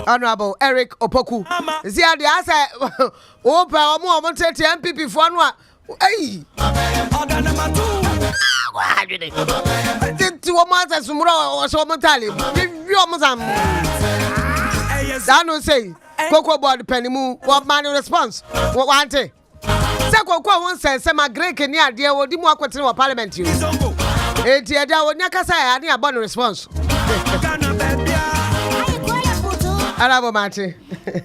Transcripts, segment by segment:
Honourable Eric Opoku. Si adeɛ asɛ wopɛ ɔmo a ɔmo tete NPP foɔ no a eyi. Adwene. Tete wɔn asɛ sumura ɔhyɛ wɔn ntaale mu. Wiwi wɔn sam. Saa no sɛ Cocoa Board panimu wɔma no response wante. Sɛ cocoa ho nsɛnsɛm a Greek ne adeɛ wɔdi mu akotene wɔ parliament yi. Enti ɛda wɔnya kasa ɛ ane abɔ no response. Arabo mate.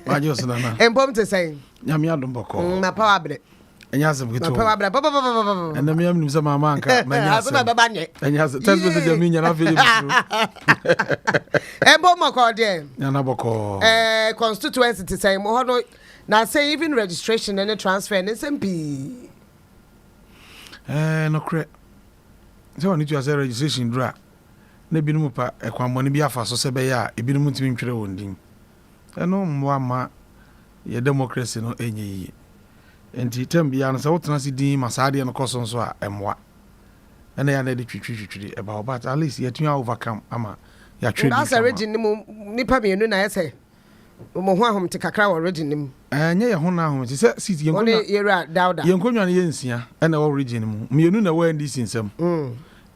Mpom te sɛn. Nyame adom bɔkɔɔ. Mm, mapa wa brɛ. Ɛnyɛ asɛm ketewa. Mapa wa brɛ pɔpɔpɔpɔpɔ. Ɛnna mi amim sɛ maama anka manya asɛm. Asɛm a bɛba nyɛ. Ɛnyɛ asɛm text message a mi nya na afei de mi suro. Mpom bɔkɔɔ deɛ. Nyana bɔkɔɔ. Ɛɛ constituency te sɛn mo hɔ no na sɛ even registration ne transfer ne nsɛm pii. Ɛɛ nokorɛ sɛ wɔn tua sɛ registration duru a na ebinom pa ɛkwanbɔne bi afa so sɛ ɛbɛyɛ a ebinom ntumi ntwerɛ wɔn din. Ɛno mmoa mma yɛ democracy no ɛnyɛ yie. Nti term biara no sɛ wotena ase din ma saa adeɛ no kɔ so nso a ɛmmoa. Ɛna ɛyɛ a na ɛde twitwiritwitwiri ɛba hɔ but at least yɛatumi a overcome ama yɛatwerɛ din Asɛ kama. Region no mu nnipa mmienu na ayɛ sɛ mo ho ahomte kakra wɔ region no mu. Ɛnyɛ yɛn ho na ahomte sɛ seat yɛn Wo ne nkonnwa Yɛwura Dauda. Yɛn nkonnwa no yɛ nsia ɛna ɛwɔ region no mu. Mmienu na ɛwɔ NDC nsam.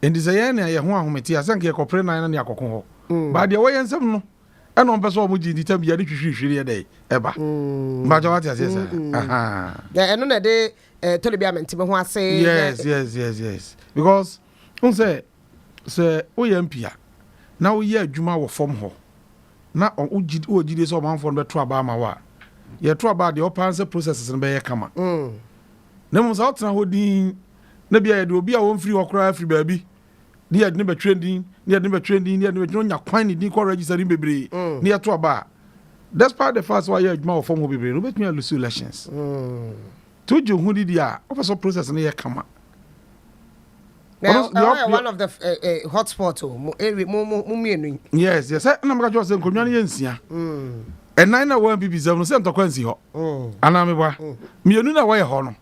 Nti sɛ yɛn na yɛn ho ahomete a sɛ nka yɛkɔpere nan na ne yɛakɔko hɔ. But deɛ ɛwɔ yɛn nsam no ɛna ɔmpɛ sɛ ɔmo gye nti tam biara de twihwirihwiri yɛ dɛ ɛba. Mpakyɛ wate aseɛ saa? Ahaa. Ɛno na ɛde tɔre bi a mente me ho ase. Yes, because n sɛ sɛ woyɛ MP a na woyɛ adwuma wɔ fam hɔ na wogye wɔ gyidie sɛ ɔmanfoɔ no bɛto aba ama wo a, yɛto aba a deɛ ɔpaa sɛ processes no bɛyɛ kama. Na mmom sɛ wotena hɔ din na bia yɛde obi a wɔmfiri hɔ koraa firi baabi ne yɛde ne bɛtwerɛ din ne yɛde ne bɛtwerɛ din ne yɛde ne bɛtwerɛ nya kwan ne din kɔ register din bebree ne yɛto aba a, despite the fact sɛ wayɛ adwuma wɔ fam hɔ bebree no, wobɛtumi a lose elections. Nti wogye wo ho didi a wopɛ sɛ process no yɛ kama. Now, uh, one of the hotspot o mo area mo mo mo mmienu yi. Yes, sɛ ɛna meka kyerɛ sɛ nkonnwa no yɛ nsia. Ɛnan na wɔ NPP sɛm no sɛ ntɔkwa nsi hɔ anaa meboa? Mmienu na wɔyɛ hɔ no,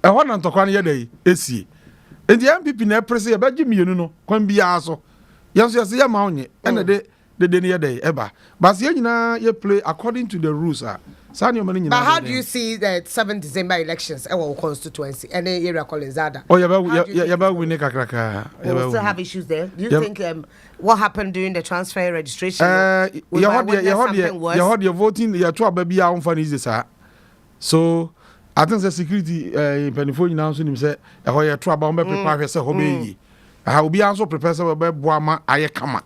ɛhɔ na ntɔkwa no yɛ dɛ esie. Nti NPP na ɛpere sɛ yɛbɛgye mmienu no kwan biara so. Yɛn nso yɛsɛ yɛma wo nye ɛna de dede no yɛ dɛ ɛba baasi. Yɛn nyinaa yɛ play according to the rules a saa nneɛma no nyinaa. But how do you see the 7 December elections ɛwɔ wo constituency ɛne Yewura Collins Dauda? Oh, yɛbɛ yɛbɛ win kakraka. We will still have issues there. Do you think what happened during the transfer registration? Yɛhɔ deɛ yɛhɔ deɛ yɛhɔ deɛ voting yɛto aba bi a wɔmfa no easy saa. So I think sɛ security mpanimfoɔ nyinaa nso nim sɛ ɛhɔ yɛto aba, wɔn bɛ prepare hwɛ sɛ ɛhɔ bɛyɛ yie. Aha obiara nso prepare sɛ wɔbɛboa ma ayɛ kama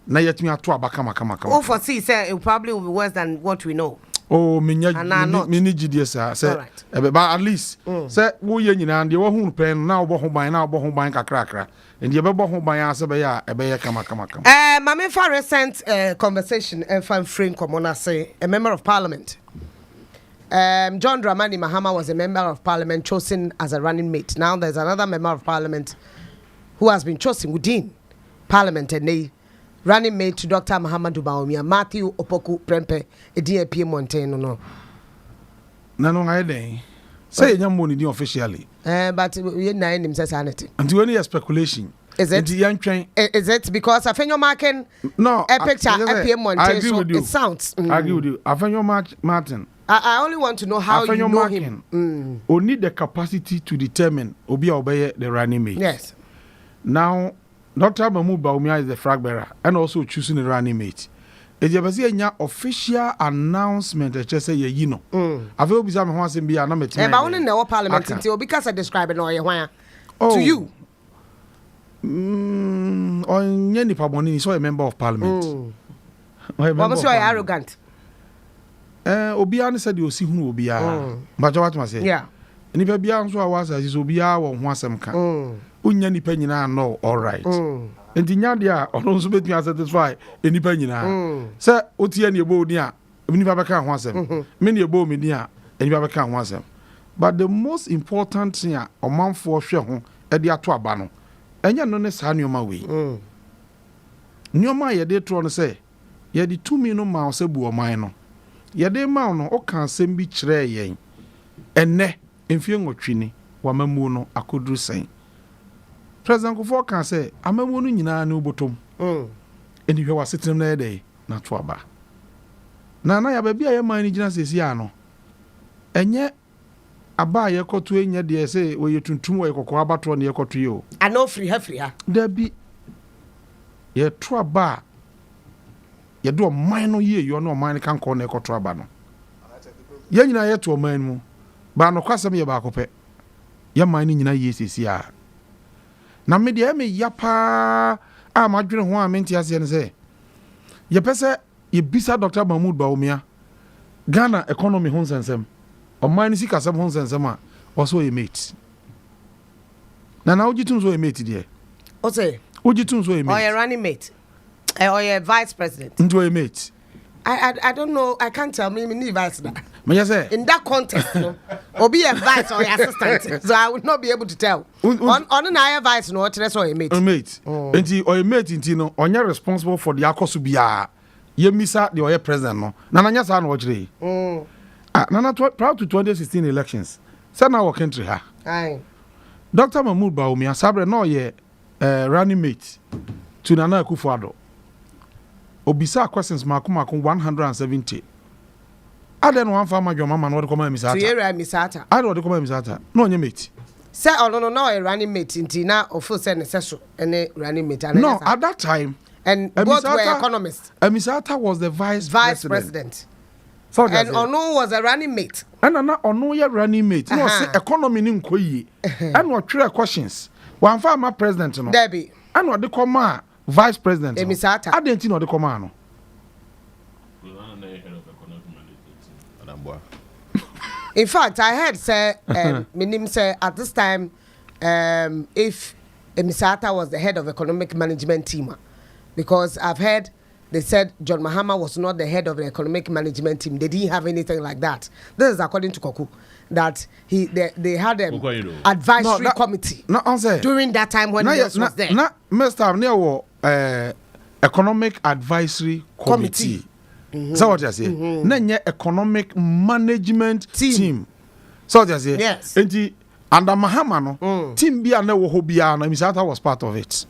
na yɛtumi ato aba kama kama kama. O foresee sɛ it probably will be worse than what we know? Oh, minya mini gyidie saa sɛ ɛbɛ, but at least sɛ woyɛ nyinaa deɛ wɔhu pɛn no na wɔbɔ ho ban na wɔbɔ ho ban kakrakra nti yɛbɛbɔ ho ban a sɛ bɛyɛ a ɛbɛyɛ kama kama kama. Maame fa recent conversation ɛnfa nfiri nkɔmɔ n'ase. A member of parliament, John Dramani Mahama, was a member of parliament chosen as a running mate. Now there's another member of parliament who has been chosen within parliament and they running mate to Dr. Mahamudu Bawumia, Matthew Opoku Prempeh, edin apie mmɔnten no. Na no ayɛ dɛn sɛ yɛnya mmɔ ne din officially? But yɛn nyinaa nim sɛ saa ne te. Nti wei yɛ speculation. Is it? Nti yɛntwɛn. Is it because Afenyo Markin No. a picture apie mmɔnten so it sounds. I agree with you. Afenyo Martin. I only want to know how Afenyo you know Markin him. Only the capacity to determine obi a ɔbɛyɛ the running mate. Now, Dr. Mahmoud Bawumia is the flag bearer and also choosing the running mate. Eti ɛbɛ sɛ yɛnya official announcement ɛkyɛ sɛ yɛyi no. Afei obisa mi ho asɛm bi a na mɛtumi. Ɛba wo ne na ɛwɔ parliament nti obi kasa describe na ɔyɛ hwan a? To you. Ɔnyɛ nipa bɔnni ni sɛ ɔyɛ member of parliament. Wɔn sɛ ɔyɛ arrogant. Ɛɛ, obiara ne sɛ deɛ osi hunu obiara. Mbakyɛ watuma sɛ. Nipa biara nso a wɔ asase so, obiara wɔ ho asɛm ka. Wonya nipa nyinaa no all right. Nti nya deɛ a ɔno nso bɛtumi a satisfy nipa nyinaa. Sɛ wotie ne ɛbɔ wo din a, nipa bɛka ho asɛm. Me ne ɛbɔ me din a, nipa bɛka ho asɛm. But the most important thing a ɔmanfoɔ hwɛ ho de ato aba no, ɛnyɛ no ne saa nneɛma wei. Nneɛma a yɛde toɔ no sɛ yɛde tumi no ma wo sɛ bu ɔman no. Yɛde ma wo no, ɔka asɛm bi kyerɛɛ yɛn. Ɛnnɛ mfie 8 ni, wamamuo no akɔduru sɛn? President Kufuor ka sɛ amamuo no nyinaa ne wobɔtɔm. Ɛni hwɛ w'asetenam na yɛ dɛ na to aba. Na na yɛ baabi a yɛ man no gyina seesei a no, ɛnyɛ aba a yɛkɔto yi nyɛ deɛ sɛ wɔyɛ tuntum wɔyɛ kɔkɔɔ abatoɔ na yɛkɔto yi o. Anaa ofiri ha firi ha. Dabi. Yɛto aba a yɛde ɔman no yieyɔ ne ɔman no kankɔ na ɛkɔto aba no. Yɛn nyinaa yɛto ɔman no mu. But nokwasɛm yɛ baako pɛ. Yɛn man no nyina yie seesei a. Na me deɛ ɛyɛ me ya paa a madwene ho a mente aseɛ ne sɛ, yɛpɛ sɛ yɛbisa Doctor Mahmood Bawumia Ghana economy ho nsɛnsɛm, ɔman no sikasɛm ho nsɛnsɛm a, ɔsɛ ɔyɛ mate. Nana wogye tom sɛ ɔyɛ mate deɛ? Ose. Wogye tom sɛ ɔyɛ mate? Ɔyɛ running mate. Ɔyɛ vice president. Nti ɔyɛ mate. I don't know, I can't tell me, me need vice na. Me say. In that context, no, obi a vice or assistant, so I would not be able to tell. On na ayɛ vice no, ɔkyerɛ sɛ ɔyɛ mate. Mate. Nti ɔyɛ mate nti no, ɔnyɛ responsible for the akɔso biara. Yɛmmisa deɛ ɔyɛ president no. Nana nyɛ saa na ɔkyerɛ yi. Ah, Nana, prior to 2016 elections, sɛ na wɔ country ha. Aye. Dr. Mahmood Bawumia, sabre na ɔyɛ running mate to Nana Akufo-Addo. Obisa questions mako mako 170. Adɛn na wamfa ama John Mahama na ɔde kɔma Amissah-Arthur? To yɛwura Amissah-Arthur. Adɛn ɔde kɔma Amissah-Arthur? Na ɔnyɛ mate. Sɛ ɔno no na ɔyɛ running mate nti na ɔfo sɛ ne sɛ so ne running mate. No, at that time. And both were economists. Amissah-Arthur was the vice, vice president. President. So, and ɔno was a running mate. Ɛna na ɔno yɛ running mate. Na ɔsɛ economy ni nkɔ yie. Ɛna ɔtwerɛ questions. Wamfa ama president no. Debbie. Ɛna ɔde kɔma vice president no. Amissah-Arthur. Adɛn nti na ɔde kɔma no? In fact, I heard say, minim say at this time, if Amissah-Arthur was the head of economic management team, because I've heard they said John Mahama was not the head of the economic management team. They didn't have anything like that. This is according to Koku, that they had an advisory No, committee na ɔn during that time when na Mills na, was there. Na Mr. Ne wɔ economic advisory committee. Committee. Sɛ wɔte aseɛ? Na nyɛ economic management Team. team. Sɛ wɔte aseɛ? Yes. Nti under Mahama no, team bi a na ɛwɔ hɔ biara no, Amissah-Arthur was part of it.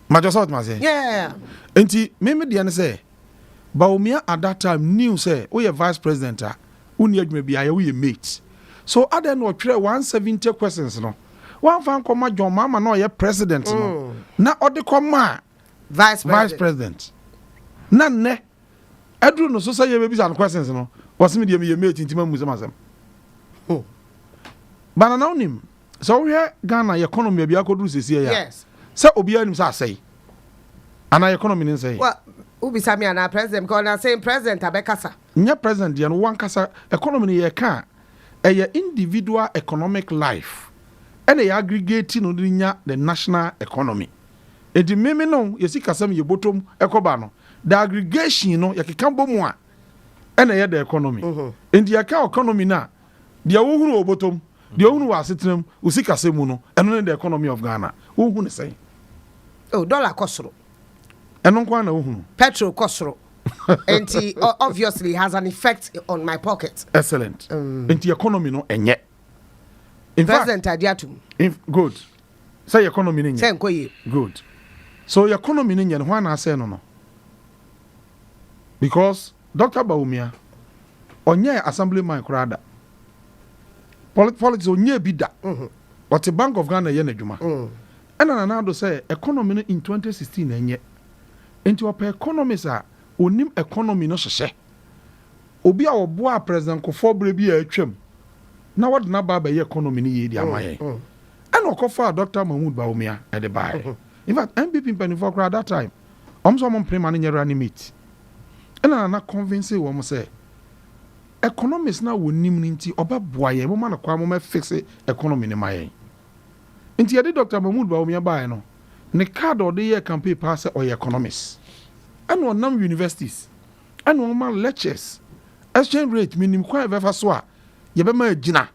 Major sɛ wɔte aseɛ? Yeah. Nti mímí deɛ ne sɛ Bawumia at that time knew sɛ woyɛ vice president a wonni adwuma bi ayɛ, woyɛ mate, so adɛn na ɔtwerɛ 170 questions no wamfa nkɔma John Mahama na ɔyɛ president no na ɔde kɔma Vice vice president. President na nnɛ ɛduru no so sɛ yɛbɛbisa no questions no, wɔse me deɛ meyɛ mate nti mamu sɛm asɛm bana. Na wonim sɛ wohwɛ Ghana yɛ economy baabi akɔduru sesie yɛ a, sɛ obiara nim sɛ asɛe anaa yɛ economy ne nsɛe? Well, wobisa me anaa president? Because na saying president abɛkasa. Nyɛ president deɛ no, wankasa economy no yɛka a, ɛyɛ individual economic life ɛna yɛ aggregate no de nya the national economy. Enti mímí no yɛsi kasɛm yɛ bɔtɔm ɛkɔba no, the aggregation no yɛkeka bɔ mu a ɛna ɛyɛ the economy. Enti yɛka economy no a, deɛ wohunu wɔ bɔtɔm, deɛ wohunu wɔ asetena mu, wosi kasɛm mu no, ɛno ne the economy of Ghana. Wohu ne sɛn? Oh, dollar kɔ soro. Ɛno nko ara na wohunu. Petrol kɔ soro. Nti obviously it has an effect on my pocket. Excellent. Nti economy no ɛnyɛ. In fact, President adi atum. Good sɛ yɛ economy no nyɛ. Sɛ nkɔ yie. Good. So your economy no nyɛ no, hwan na asɛe no? Because Dr. Bawumia ɔnyɛ assemblyman koraa da. Politics ɔnyɛ bi da. Ɔte Bank of Ghana yɛ n'adwuma. Ɛna Nana Addo sɛ economy no in 2016 ɛnyɛ, nti ɔpɛ economist a onim economy no hyehyɛ, obi a ɔboa President Kufuor berɛ bi a atwam na wɔde n'aba abɛyɛ economy no yie de ama yɛn. Ɛna ɔkɔfaa Dr. Mahmood Bawumia ɛde baeɛ. In fact, NPP mpanimfoɔ koraa that time ɔmo sɛ ɔmo mpere ma no nyɛ running mate. Ɛna Nana convince wɔn sɛ economics na wɔnim no nti ɔbɛboa yɛn, mo ma no kwan mo mɛ fix economy no ma yɛn. Nti yɛde Dr. Mahmood Bawumia baeɛ no, ne card a ɔde yɛ campaign paa sɛ ɔyɛ economist, ɛna ɔnam universities ɛna ɔma lectures. Exchange rate, minim kwan yɛbɛfa so a yɛbɛma agyina.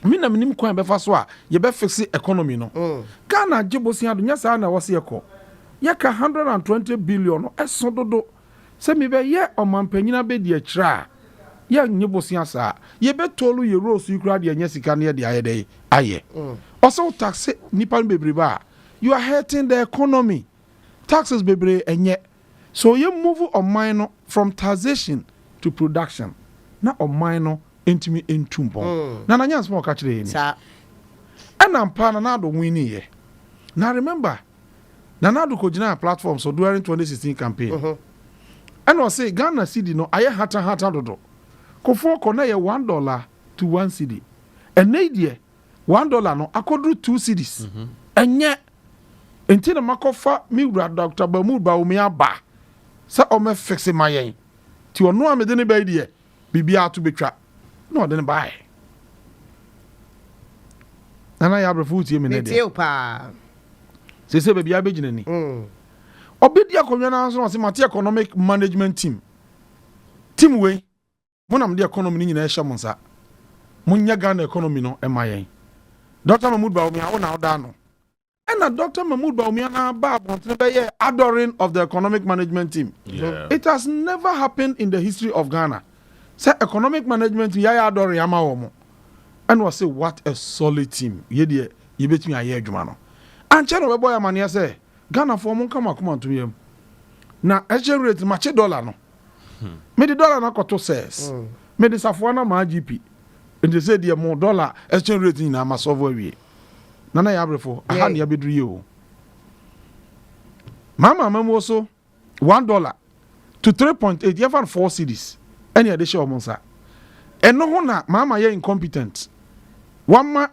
Mi na minim kwan yɛbɛfa so a yɛbɛ fix economy no. Ghana gye bosia do nyɛ saa na ɛwɔ se yɛkɔ yɛka 120 billion no, ɛso dodo sɛ mebɛyɛ ɔmanpanyin abɛdi akyire a yɛnnye bosia saa, yɛbɛtɔlu yɛ roads yi koraa deɛ ɛnyɛ sika no yɛde ayɛ dɛ ayɛ. Ɔsɛ wo tax nipa no bebrebe a, you are hurting the economy. Taxes bebree ɛnyɛ so. Yɛ move ɔman no. From taxation to production na ɔman no ntumi ntu mpɔn. Na nanya nsɛm a ɔka kyerɛ yɛn ni. Ɛna mpa Nana Addo win yɛ. Na remember, Nana Addo kɔgyina platform so during 2016 campaign, ɛna ɔse Ghana cedi no ayɛ hatahata dodo. Kofoɔ kɔ na yɛ $1 to 1 cedi, ɛnɛ yi deɛ $1 no akɔduru 2 cedis. Ɛnyɛ nti na makɔfa me wura Dr Mahmood Bawumia aba sɛ ɔmɛ fix ma yɛn, nti ɔno a mede ne bɛyi deɛ biribiara to bɛtwa na ɔde ne baeɛ. Nana yɛ abrɛfo, wotie me ne metie deɛ wo paa. Sese baabi abɛgyina ni, ɔbɛdi akonnwa no nso na ɔsɛ mate economic management team. Team wei mo na mede economy no nyinaa ɛhyɛ mo nsa, monyɛ Ghana economy no ɛma yɛn. Dr Mahmood Bawumia, wo na woda no. Ɛna Dr Mahmood Bawumia na ba abɔntene bɛyɛ adoring of the economic management team. It has never happened in the history of Ghana sɛ economic management team yɛayɛ adoring ama wɔ mo. Ɛna ɔsɛ what a solid team, yɛ deɛ yɛbɛtumi ayɛ adwuma no. Ankyɛ na ɔbɛbɔ yɛ amanneɛ sɛ Ghanafoɔ, mo nka mo akoma ntom yam na exchange rate makye dollar no, mede dollar no akɔto sɛs mede safoa no ma IGP, nti sɛ deɛ mo dollar exchange rate nyinaa ma sɔfo awie. Nana yɛ abrɛfo aha ne yɛbɛduru yie o. Maama amamuo so $1 to 3.8, yɛfa no 4 cedis, ɛne yɛde hyɛ wɔn nsa. Ɛno ho na maama yɛ incompetent, wama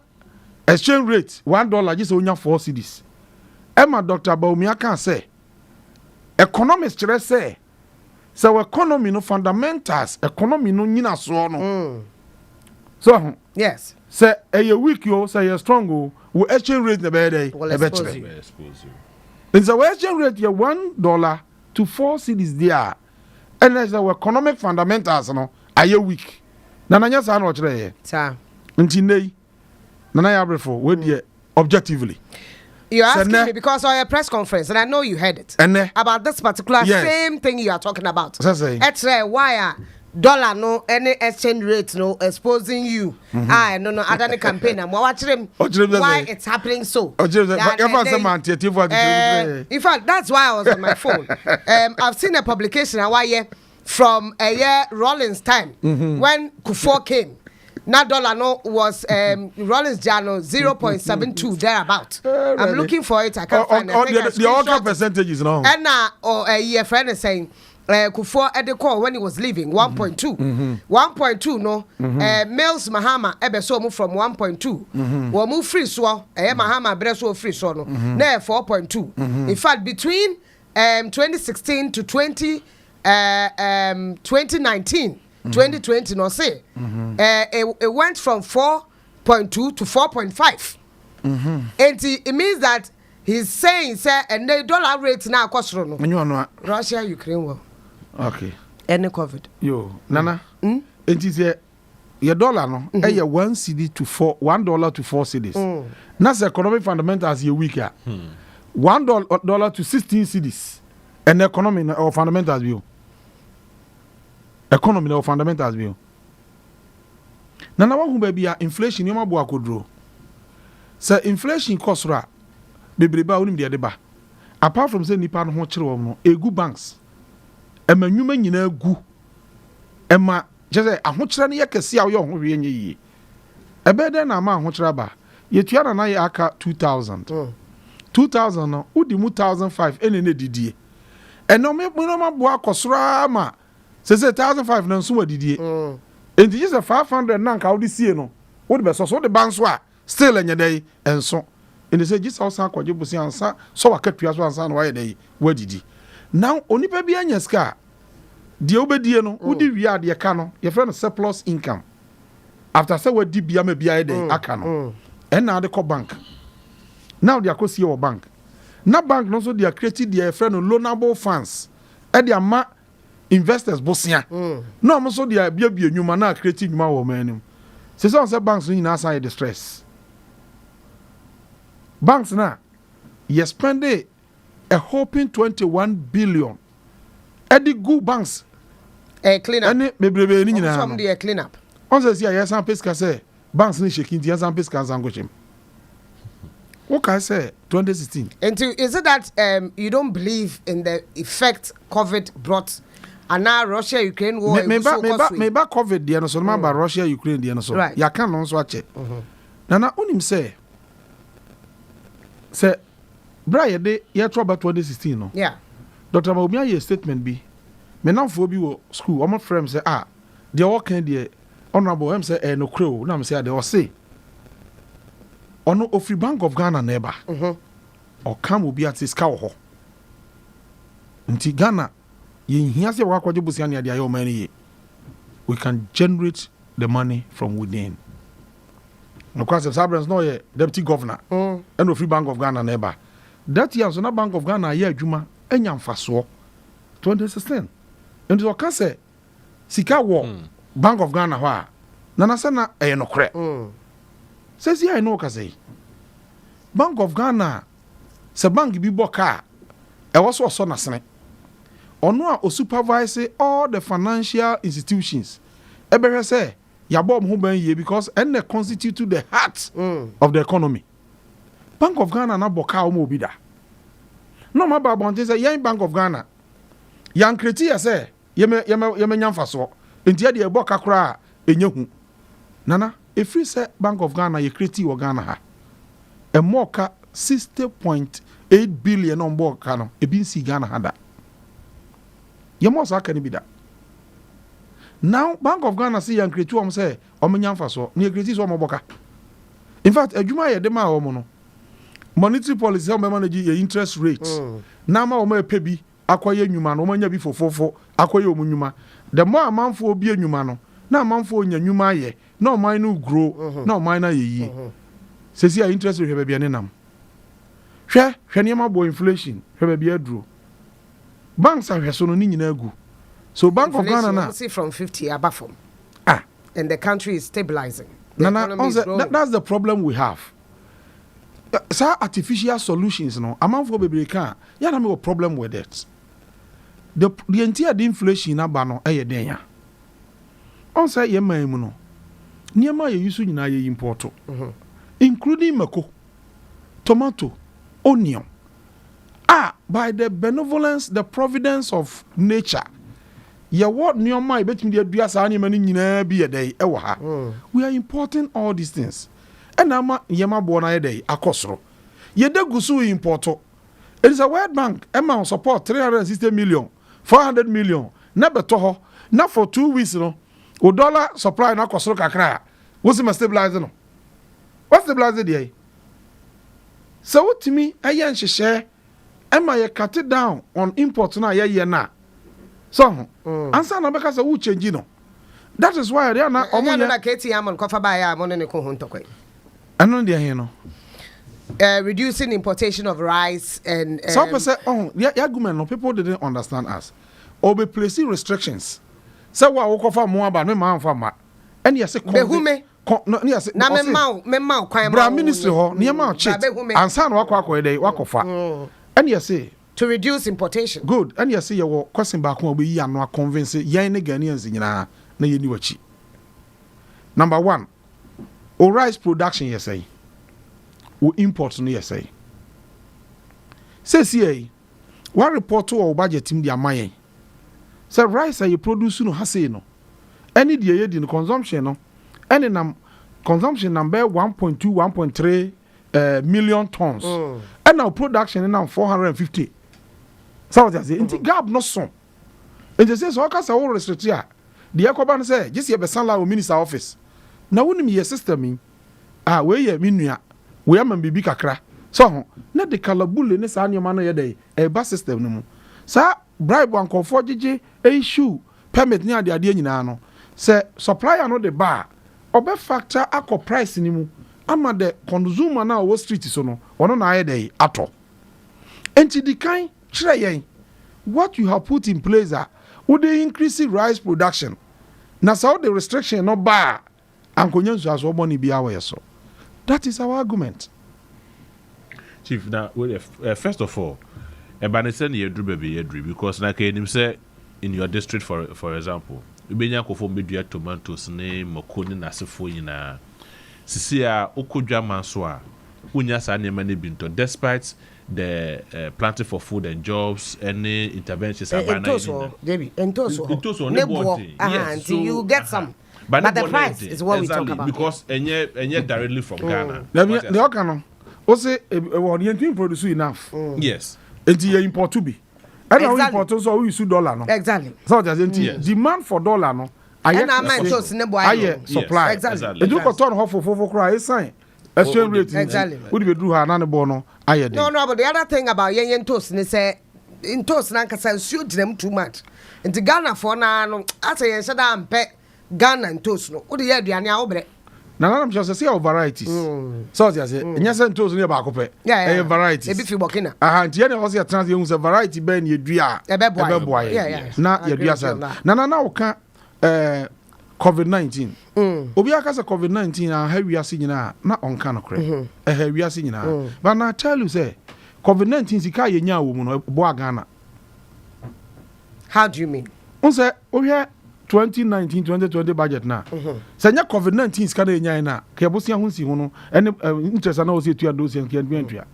exchange rate $1 gye sɛ onya 4 cedis. Ɛma Dr Bawumia ka sɛ economics kyerɛ sɛ wɔ economy no fundamentals, economy no nyinasoɔ no so ho sɛ ɛyɛ weak o, sɛ ɛyɛ strong o, wɔ exchange rate na ɛbɛyɛ dɛ Will expose ɛbɛkyerɛ you. Expose you. Nti sɛ wɔ exchange rate yɛ $1 to 4 cedis deɛ a, ɛna sɛ wɔ economic fundamentals no ayɛ weak. Na nanyɛ saa na ɔkyerɛ yɛ. Nti nne yi, Nana yɛ abrɛfo, wei deɛ objectively You're asking Sɛ me because on a press conference, and I know you heard it. Ɛnɛ About this particular same thing you are talking about. Sɛ sɛ Ɛkyerɛ why a dollar no any exchange rate no exposing you. Ah, no, other than campaign and what Ɔkyerɛ m sɛ why sɛ. it's happening so. Ɔkyerɛ m sɛ That yɛfa and sɛ mante atiefo akyekyerɛ. In fact, that's why I was on my phone. I've seen a publication a from a year Rawlings time when Kufuor came. Now dollar no was Rawlings Jano 0.72 thereabout. I'm looking for it. I can't find it. I think I The ɔka screenshot it. percentages no. Ɛna ɔ ɛyi ɛfrɛ no sɛn, Kufuor ɛde kɔɔ when he was leaving 1.2, 1.2 no, Mills Mahama ɛbɛ so ɔmo from 1.2, wɔn mo firi soɔ, ɛyɛ Mahama brɛ so ofiri soɔ no na yɛ 4.2. In fact, between 2016 to 20 2019, 2020 no say it went from 4.2 to 4.5. Nti it means that he's saying sɛ ɛnɛ dollar rate na akɔ soro no, ɛnyɛ ɔno a Russia Ukraine war ɛne COVID. Yo, Nana, nti sɛ yɛ dollar no ɛyɛ 1 cedi to 4, $1 to 4 cedis, na sɛ economic fundamentals yɛ weak a, $1 to 16 cedis, ɛnɛ economy no ɛwɔ fundamentals bi o? Economy no ɛwɔ fundamentals bi o? Nana, wahu baabi a inflation nneɛma bo akoduro sɛ inflation kɔ soro a bebrebe a wonim deɛ ɛde ba, apart from sɛ nipa no ho kyerɛ wɔn no, egu banks, ɛma nnwuma nyinaa gu, ɛma kyerɛ sɛ ahokyerɛ no yɛ kɛse a woyɛ ɔho hwee nyɛ yie. Ɛbɛyɛ dɛn na ama ahokyerɛ aba? Yɛtua nana yɛ aka 2000, 2000 no wodi mu 1500 ɛna ne didie. Ɛnna ɔmo nneɛma boa akɔ soro ama sese 1500 na nso wɔ didie, nti gye sɛ 500 na nka wode sie no wode bɛsɔ so, wode ba nso a still ɛnyɛ dɛ ɛnso. Nti sɛ gye sɛ wosan akɔgye bosia ansa sɛ wakatua so ansa na wayɛ dɛ woadidi. Now onipa bi anya sika a, deɛ wobɛdie no wodi wie a, deɛ ka no yɛfrɛ no surplus income. After sɛ wadi bia ma bia yɛ dɛ aka no, ɛna ade kɔ bank na wode akɔsie wɔ bank, na bank no nso de acreate deɛ yɛfrɛ no loanable funds ɛde ama investors bosea, na ɔmo nso de abiabie nnwuma na acreate nnwuma wɔ ɔman anim. Sɛ sɛ ɔn sɛ banks no nyinaa san yɛ distress banks na yɛ spend a whopping 21 billion ɛde gu banks Clean up. Ɛne bebrebe ne nyinaa Ɔmo no de yɛ clean up. Ɔn sɛ si a yɛsan pɛ sika sɛ banks no hyɛ kinti, yɛsan pɛ sika nsan kɔhyɛ mu. Wokae sɛ 2016 Nti is it that you don't believe in the effect COVID brought? Anaa Russia Ukraine war Me egu meba so kɔ meba so yi. Meba COVID deɛ no so no, maba Russia Ukraine deɛ no so. Yɛaka no nso akyɛ. Nana, wonim sɛ sɛ berɛ a yɛde yɛto aba 2016 no, Dr. Bawumia yɛ statement bi. Me namfoɔ bi wɔ school, wɔn frɛ me sɛ, ah, deɛ wɔka deɛ, honourable, ɛm sɛ ɛyɛ nokorɛ o. Na me sɛ adeɛ ɔse ɔno ofiri Bank of Ghana na ɛba. Ɔka ma obi ate sika wɔ hɔ. Nti Ghana yɛnhia sɛ yɛkɔ akɔgye bosea ne ade ayɛ ɔman no yie. We can generate the money from within. Nokorɛ sɛ saa berɛ nso na ɔyɛ deputy governor ɛna ofiri Bank of Ghana na ɛba. That year nso na Bank of Ghana ayɛ adwuma anya mfasoɔ 2016. Nti ɔka sɛ sika wɔ Bank of Ghana hɔ a, nana, sɛ na ɛyɛ nokorɛ. Sɛsi a ɛne wo kasa yi, Bank of Ghana, sɛ bank bi bɔ kaa, ɛwɔ so ɔsɔ n'asene. Ɔno a ɔsupervise all the financial institutions ɛbɛhwɛ sɛ yɛabɔ ɔmo ho ban yie, because ɛnna constitute the heart of the economy. Bank of Ghana na bɔ kaa ɔmo obi da na ɔmo aba abɔnten sɛ yɛn Bank of Ghana yankreti yɛ sɛ yɛmɛ yɛmɛ yɛmɛ nya mfasoɔ, nti yɛ deɛ ɛbɔ ka koraa a ɛnyɛ hu. Nana, efiri sɛ Bank of Ghana yɛ kreti wɔ Ghana ha, ɛmɔ ka 60.8 billion na ɔmbɔ ka no, ebi nsi Ghana ha da. Yɛmɔ saa ka no bi da. Now Bank of Ghana sɛ yɛn kreti wɔn sɛ ɔmo nya mfasoɔ na yɛ kreti sɛ ɔmo bɔ ka. In fact, adwuma a yɛde maa wɔn no, monetary policy, sɛ wɔn bɛ manage yɛ interest rate na ama wɔn ɛpɛ bi akɔyɛ nnwuma no, wɔn anya bi fofofo akɔyɛ wɔn nnwuma. The more amanfoɔ bi nnwuma no, na amanfoɔ nya nnwuma ayɛ, na ɔman no grow, na ɔman no ayɛ yie. Sɛsi a interest rate, hwɛ baabi a ne nam. Hwɛ, hwɛ nneɛma bɔ, inflation, hwɛ baabi aduro. Banks ahwɛ so no ne nyinaa gu so. Bank of Ghana na See, from 50 aba fam. Ah. And the country is stabilizing. The Nana, economy is growing. That's the problem we have. Saa artificial solutions no, amanfoɔ bebree ka a yɛna mi wɔ problem with it. The deɛ nti a de inflation aba no ɛyɛ den a ɔn sɛ yɛn man mu no, nneɛma a yɛyi so nyinaa yɛ import, including mako, tomato, onion a by the benevolence, the providence of nature, yɛwɔ nneɛma a yɛbɛtumi de adua saa nneɛma no nyinaa bi yɛ dɛ ɛwɔ ha. We are importing all these things, ɛna ama nneɛma boɔ no ayɛ dɛ akɔ soro. Yɛde gu so import. It is a World Bank ɛma wo support 360 million, 400 million na bɛtɔ hɔ na for 2 weeks no, o dollar supply no akɔ soro kakra a wosi ma stabilize no. Wa stabilize deɛ yi sɛ wotumi ɛyɛ nhyehyɛɛ ɛma yɛ cut down on import no a yɛyɛ no a so ho ansa na bɛka sɛ wo change no. That is why ɛdeɛ na ɔmo Ɛnyɛ no yɛ na KT Hammond kɔfa baeɛ a mo ne ne ko ho ntɔkwa yi. Ɛno deɛ he no? Reducing importation of rice and Sɛ wopɛ sɛ ɔho yɛ argument no, people didn't understand us. Ɔbɛ place restrictions sɛ wo a wokɔfa mmoa aba no, mema amfa mma. Ɛne yɛsɛ Bɛhu me. No, ne yɛsɛ Na ɔse, mema wo kwan bra ma wo ministry hɔ nneɛma a Bra chit bɛhu me. ansa na wakɔ akɔyɛ dɛ wakɔfa. Ɛne yɛsɛ To reduce importation. Good. Ɛne yɛsɛ yɛwɔ question baako a wobɛyi ano aconvince yɛn ne Ghanaians nyinaa na yɛni w'akyi. Number one, o rice production yɛ sɛn? O import no yɛ sɛn? Seesie yi wa report wɔ wo budget mu de ama yɛn sɛ rice a yɛ produce no ha sei no, ɛne deɛ yɛdi no, consumption no, ɛne nam consumption nam bɛyɛ 1.2, 1.3 million tons, ɛna o production no nam 450. Sɛ wɔte ase, nti gap no so. Nti sɛ ɔka sɛ wo restrict a, deɛ ɛkɔba no sɛ gye sɛ yɛbɛsan la wɔ minister office na wonim yɛ system yi a, wei yɛ me nua, wei ama me biribi kakra sɛ ho na de kalabule ne saa nneɛma no yɛ dɛ ɛba system no mu. Saa bribe a nkɔfoɔ gyegye issue permit ne adeadeɛ nyinaa no, sɛ supplier no de ba a, ɔbɛ factor akɔ price no mu ama the consumer no a ɔwɔ street so no, ɔno na ayɛ dɛ atɔ. Nti di kan kyerɛ yɛn what you have put in place a wode increase rice production, na sɛ wode restriction no ba a, ankonya nsuasoɔ bɔne biara wɔ yɛ so. That is our argument. Chief, na wait, first of all, ɛba ne sɛ ne yɛduru baabi yɛduru, because na ka yɛnim sɛ in your district, for example, wobɛnya nkɔfoɔ mbɛdua tomatoes ne mako ne n'asefoɔ nyinaa. Sisi a wokɔ dwama so a, wonya saa nneɛma no bi ntɔ, despite the planting for food and jobs ɛne interventions aban na yɛ ne Debbie, ntoos wɔ hɔ. Ntoos wɔ ne boɔ. Yes, so you get some. But, but the price is what we talk about. Because ɛnyɛ directly from Ghana. Dabi, deɛ ɔka no, o se ɛwɔ yɛn tumi produce enough. Eti yɛ import bi. Ɛna o import nso o use dollar no. Sɛ ɔjà se nti demand for dollar no ayɛ ayɛ supply. Edu kɔtɔ no hɔ fofofo koraa, esan exchange rate nti o de bɛ duru ha na ne bɔ no ayɛ den. No, but the other thing about yɛn ntoos ne sɛ ntoos nankasa nsuo gyina mu too much, nti Ghana foɔ naa no asɛ yɛn hyɛ da mpɛ Ghana ntoos no, wode yɛ aduane a wobrɛ. Na nanam kyerɛ sɛ yɛwɔ varieties, sɛ ɔte ase, ɛnyɛ sɛ ntoos no yɛ baako pɛ, ɛyɛ varieties. Ebi fi Burkina. Aha, nti yɛne ɛwɔ sɛ yɛtena ase yɛhu sɛ variety bɛn ne yɛdua a ɛbɛboa yɛ na yɛdua sɛ na woka COVID-19, obi aka sɛ COVID-19 aha wiase nyinaa na ɔnka nokorɛ, ɛha wiase nyinaa, but na tell you sɛ COVID-19 sika a yɛnya wɔ mu no boa Ghana. How do you mean? N sɛ wohwɛ 2019 2020 budget na sɛ nyɛ COVID-19 sika na yɛnyae no a, ka yɛbosea ho nsi ho no ɛne interest a na wɔ sɛ yɛtua dosia nka yɛntumi antua.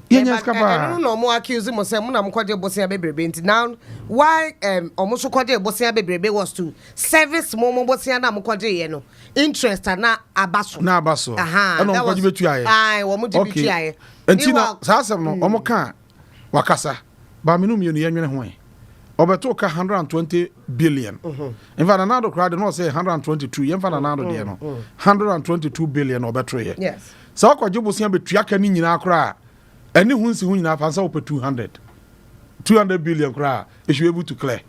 Yɛnya sika paa. Ɛno na ɔmo accuse mo sɛ mo na mo kɔgye bosea bebrebe, nti now why ɔmo nso kɔgye bosea bebrebe was to service mo bosea na mo kɔgye yɛ no interest na aba so. Na aba so, ɛna ɔmo kɔgye bɛtua yɛ. Ayi, wɔn gye bɛtua yɛ. Nti na saa asɛm no ɔmo ka wakasa baamenu mmienu yɛnwene ho ɛ ɔbɛto ka 120 billion. In fact, Nana Addo koraa de no ɔsɛ 122. Yɛmfa Nana Addo deɛ no 122 billion ɔbɛto yɛ. Sɛ ɔkɔgye bosea bɛtua ka ne nyinaa koraa, ɛne ho nsi ho nyinaa fa sɛ wopɛ 200 billion koraa, it should be able to clear.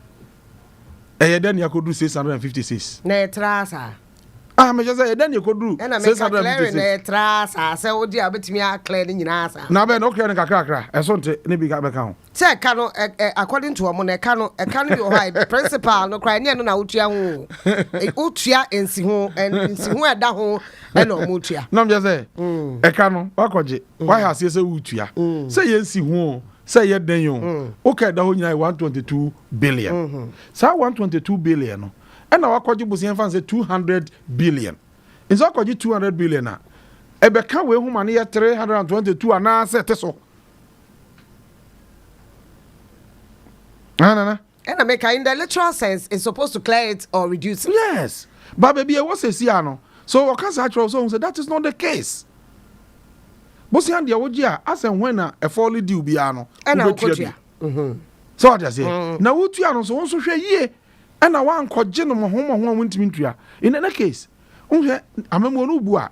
Ɛyɛ dɛ ne akɔduru 656? Na ɛtra saa. Ah, mehyɛ sɛ ɛdɛ ne ɛkɔduru ɛna meka clearing na ɛtra saa sɛ wogye a wobɛtumi aclear ne nyinaa saa. Na bɛn na woclear no kakrakra, ɛso nte ne bi bɛka ho. Sɛ ɛka no, according to ɔmo no, ɛka no bi wɔ hɔ a principal no koraa ɛnyɛ no na wotua ho, wotua nsi ho, nsi ho ɛda ho ɛna ɔmo tua. Na mekyɛ sɛ ɛka no wakɔgye wayɛ aseɛ sɛ wotua sɛ yɛnsi ho sɛ yɛ den o, woka ɛda hɔ nyinaa yɛ 122 billion. Saa 122 billion no ɛna wakɔgye bosia fa sɛ 200 billion, nti wakɔgye 200 billion a ɛbɛka wei ho ma no yɛ 322 anaasɛ ɛte so nana? Ɛna meka in the literal sense, it's supposed to clear it or reduce it. Yes, but baabi ɛwɔ sɛsi a no so ɔka saa kyerɛ wo sɛ that is not the case. Bosia deɛ wogye a asɛ hwan na ɛfall due biara no ɛna wobɛtua wokɔtua bi sɛ wate aseɛ na wotua no nso, wo nso hwɛ yie ɛna woankɔgye no mmɔho mmɔho a wontumi ntua. In any case, wohwɛ amammuo no bu a,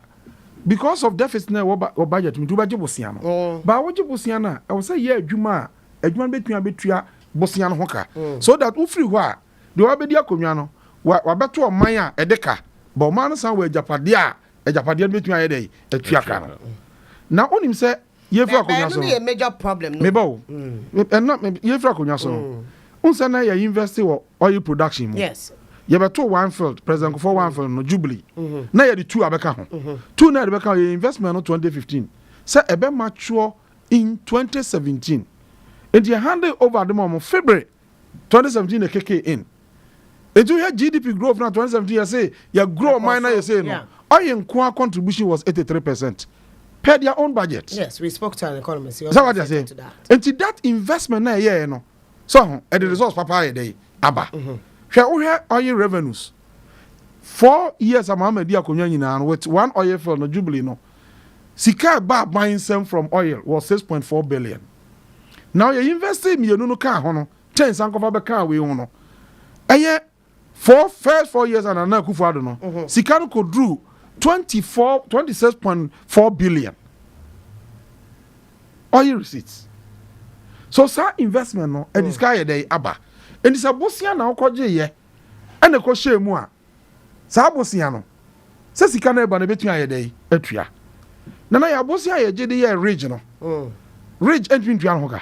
because of deficit na ɛwɔ wɔ budget mu nti wobɛgye bosea no baa wogye bosea no a, ɛwɔ sɛ yɛ adwuma a adwuma no bɛtumi abɛtua bosea no ho ka so that wofiri hɔ a, deɛ wabɛdi akonnwa no wabɛto ɔman a ɛde ka ba ɔman no san wɔ agyapadeɛ a agyapadeɛ no bɛtumi ayɛ dɛ atua ka no. Na wonim sɛ yɛfiri akonnwa so no yɛ major problem no. Meba o, ɛna yɛfiri akonnwa so no, n sɛ na yɛ invest wɔ oil production mu. Yɛbɛto one field, President Kufuor one field no, Jubilee, na yɛde two abɛka ho. Two na yɛde bɛka ho yɛ investment no 2015 sɛ ɛbɛ mature in 2017, nti yɛ hand over de ma ɔmo February 2017 na kick in. Nti wohwɛ GDP growth na 2017 yɛ sɛ yɛ grow ɔman na yɛ sɛ no, oil nkoa contribution was 83% per their own budget. Yes, we spoke to an economist. Sɛ wate aseɛ, nti that investment na ɛyɛɛ no so ho ɛde results papa ayɛ dɛ aba. Hwɛ, wohwɛ oil revenues 4 years a Mahama di akonnwa nyinaa no, with one oil field no, Jubilee no, sika ɛba aban nsɛm from oil was 6.4 billion. Now yɛ invest mmienu no kaa ho no, ten sankɔfa bɛka wei ho no, ɛyɛ four first 4 years and Nana Akufo Addo no, sika no kɔ duru 24 26.4 billion oil receipts. So saa investment no ɛde sika ayɛ dɛ aba. Nti sɛ bosia na wokɔgye yɛ ɛna ɛkɔhyɛ mu a, saa bosia no sɛ sika no ɛba no ɛbɛtumi ayɛ dɛ atua. Nana yɛ abosia a yɛgye de yɛ ridge no, ridge ɛntumi ntua no ho ka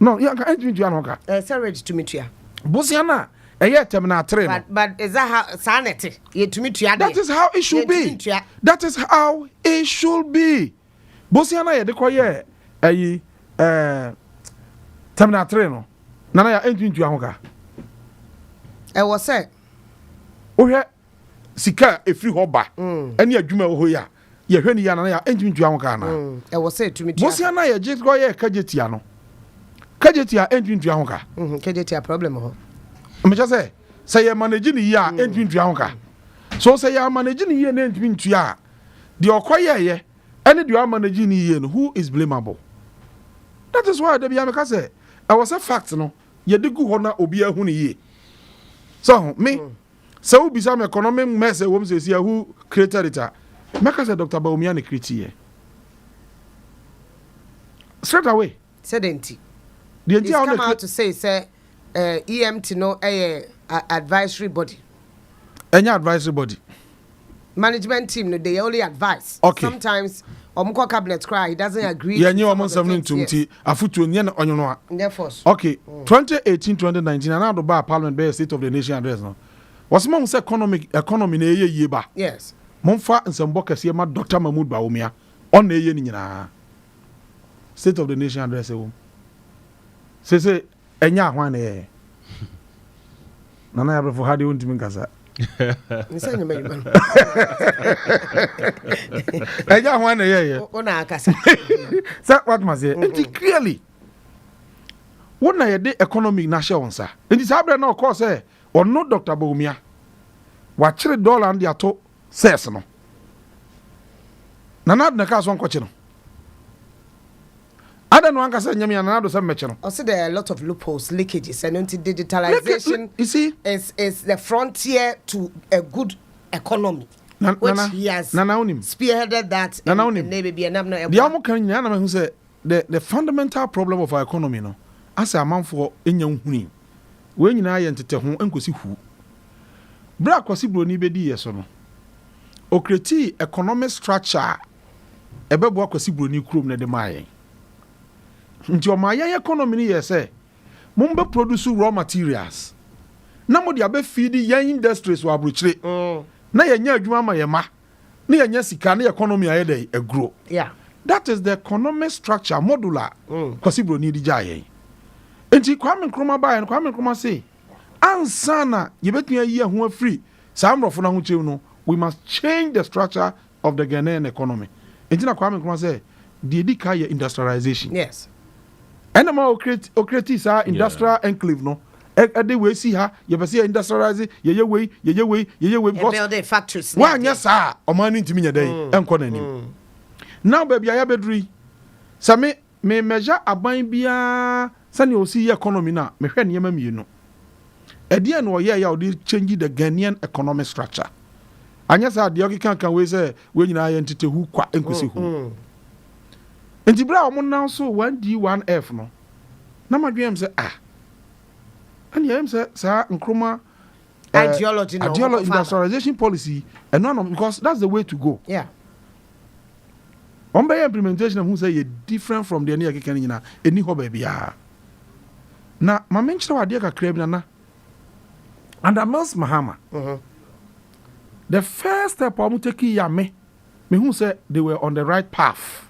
no, yɛnka ɛntumi ntua no ho ka. Sɛ ridge tumi tua. Bosia no a ɛyɛ terminal 3 no. But is that how saa na ɛte, yɛtumi tua deɛ? That is how it should be. That is how it should be. Bosia no a yɛde kɔyɛ ɛyi terminal 3 no, nana yɛ ɛntumi ntua ho ka. Ɛwɔ sɛ wohwɛ sika a ɛfiri hɔ ba ɛne adwuma ɛwɔ hɔ yi a Yɛhwɛ ne yie anaa yɛ ɛntumi ntua ho ka anaa? Ɛwɔ sɛ ɛtumi tua. Bosia no a yɛgye kɔ yɛ Kejetia no, Kejetia ɛntumi ntua ho ka. Kejetia problem hɔ. Mekyɛ sɛ yɛ manage ne yie a, ɛntumi ntua ho ka. So sɛ yɛ manage ne yie na ɛntumi ntua a, deɛ ɔkɔ yɛɛyɛ ɛne deɛ ɔamanage ne yie no, who is blamable? That is why dabi ameka sɛ ɛwɔ sɛ fact no yɛde gu hɔ na obi ahu ne yie. So ho me sɛ wobisa me economic mess ɛwɔ mu sɛsi a, who created it a, mɛka sɛ Dr. Bawumia ne create yɛ straight away. Sɛdeɛ nti deɛ nti he's a come ɔno out to say sɛ EMT no ɛyɛ advisory body. Ɛnyɛ advisory body. Management team no, they only advise. Sometimes ɔmo kɔ cabinet koraa, he doesn't agree. Yɛnye wɔn nsɛm no ntum nti afotuo nyɛ no ɔnwono a. Nyɛ force. Okay, 2018 2019, Nana Addo baa parliament bɛyɛ State of the Nation Address no, wɔsɛ mahu sɛ economy na ɛyɛ yie ba, momfa nsɛmbɔ kɛseɛ ma Dr. Mahmood Bawumia, ɔna ɛyɛ no nyinaa. State of the Nation Address ɛwɔ mu sese ɛnyɛ ahwan na ɛyɛ Nana yɛabrɛfo ha deɛ, wontumi nkasa. Nsɛ nyɛma yima no. Ɛnyɛ ahwan na ɛyɛyɛ. Wo na akasa. Sɛ watoma seɛ, nti clearly wo na yɛde economy na ahyɛ wo nsa. Nti saa berɛ na ɔkɔɔ sɛ ɔno Dr. Bawumia wakyere dollar no de ato cess no, Nana Addo na kaa so ɔnkɔkye no ada no ankasa nyɛ me a Nana Addo sɛ mmɛkye no. Also, there are a lot of loopholes, leakages, and nti digitalization You see, is the frontier to a good economy, which Nana, he has Nana wonim spearheaded that. Nana wonim. And maybe and deɛ ɔmo ka nyinaa na mahu sɛ the fundamental problem of our economy no asɛ amanfoɔ nya nhuni. Wei nyinaa yɛ ntete ho nkosi hu. Berɛ a Kwasi Buroni bɛdii yɛ so no, ɔcreate economic structure a ɛbɛboa Kwasi Buroni kurom no de maa yɛn. Nti ɔmaa yɛn economy no yɛ sɛ mombɛ produce raw materials na mode abɛfeed yɛn industries wɔ aburokyire na yɛnyɛ adwuma ama yɛn ma na yɛnyɛ sika na yɛ economy ayɛ dɛ aguro. That is the economic structure model a Kwasi Buroni de gyaa yɛn. Nti Kwame Nkrumah baeɛ no, Kwame Nkrumah se ansa na yɛbɛtumi ayi ɛho afiri saa mmorɔfo no ahokyerɛ mu no, we must change the structure of the Ghanaian economy. Nti na Kwame Nkrumah sɛ deɛ di ka yɛ industrialization. Ɛna ma ɔcreate saa industrial enclave no, ɛde wei si ha, yɛpɛ sɛ yɛ industrialize, yɛyɛ wei, yɛyɛ wei, yɛyɛ wei, because building factories. Woanyɛ saa a, ɔman no ntumi nyɛ dɛn ɛnkɔ n'anim. Now baabi a yɛabɛduru yi, sɛ me measure aban biara sɛnea ɔsi yɛ economy no a, mehwɛ nneɛma mmienu. Ɛdeɛn na ɔyɛɛ yɛ a ɔde change the Ghanaian economic structure? Anyɛ saa deɛ ɔkeka ka wei sɛ wei nyinaa yɛ ntetehu kwa nkosi hu. Nti berɛ a ɔmo nan so 1D 1F no, na madwene m sɛ, ah, ɛne ɛyɛ m sɛ saa Nkrumah ideology na ideology ɔmo kɔfa aba. Industrialization policy ɛno ano, because that's the way to go. Wɔn bɛyɛ implementation hu sɛ yɛ different from deɛ ne yɛ keka no nyinaa. Ɛni hɔ baabiara. Na maame nkyerɛ wɔ adeɛ kakra bi, Nana. Under Mills Mahama, the first step a wɔn take yɛ a me mehu sɛ they were on the right path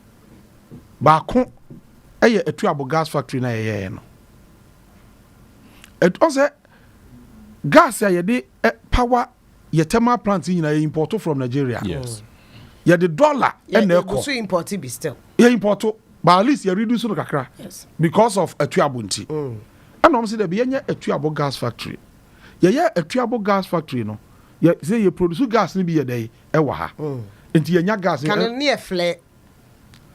baako ɛyɛ Atuabo Gas Factory na yɛyɛɛ no. Ɛtɔ sɛ gas a yɛde power yɛ thermal plant yi nyinaa, yɛ import from Nigeria. Yɛde dollar ɛna ɛkɔ ɛkɔ. So import bi still. Yɛ import, but at least yɛ reduce no kakra because of Atuabo. Nti ɛna wɔn sɛ dɛbi, yɛnyɛ Atuabo Gas Factory. Yɛyɛ Atuabo Gas Factory no, yɛ sɛ yɛ produce gas no bi yɛ dɛ ɛwɔ ha. Nti yɛnya gas kane ne yɛ flare,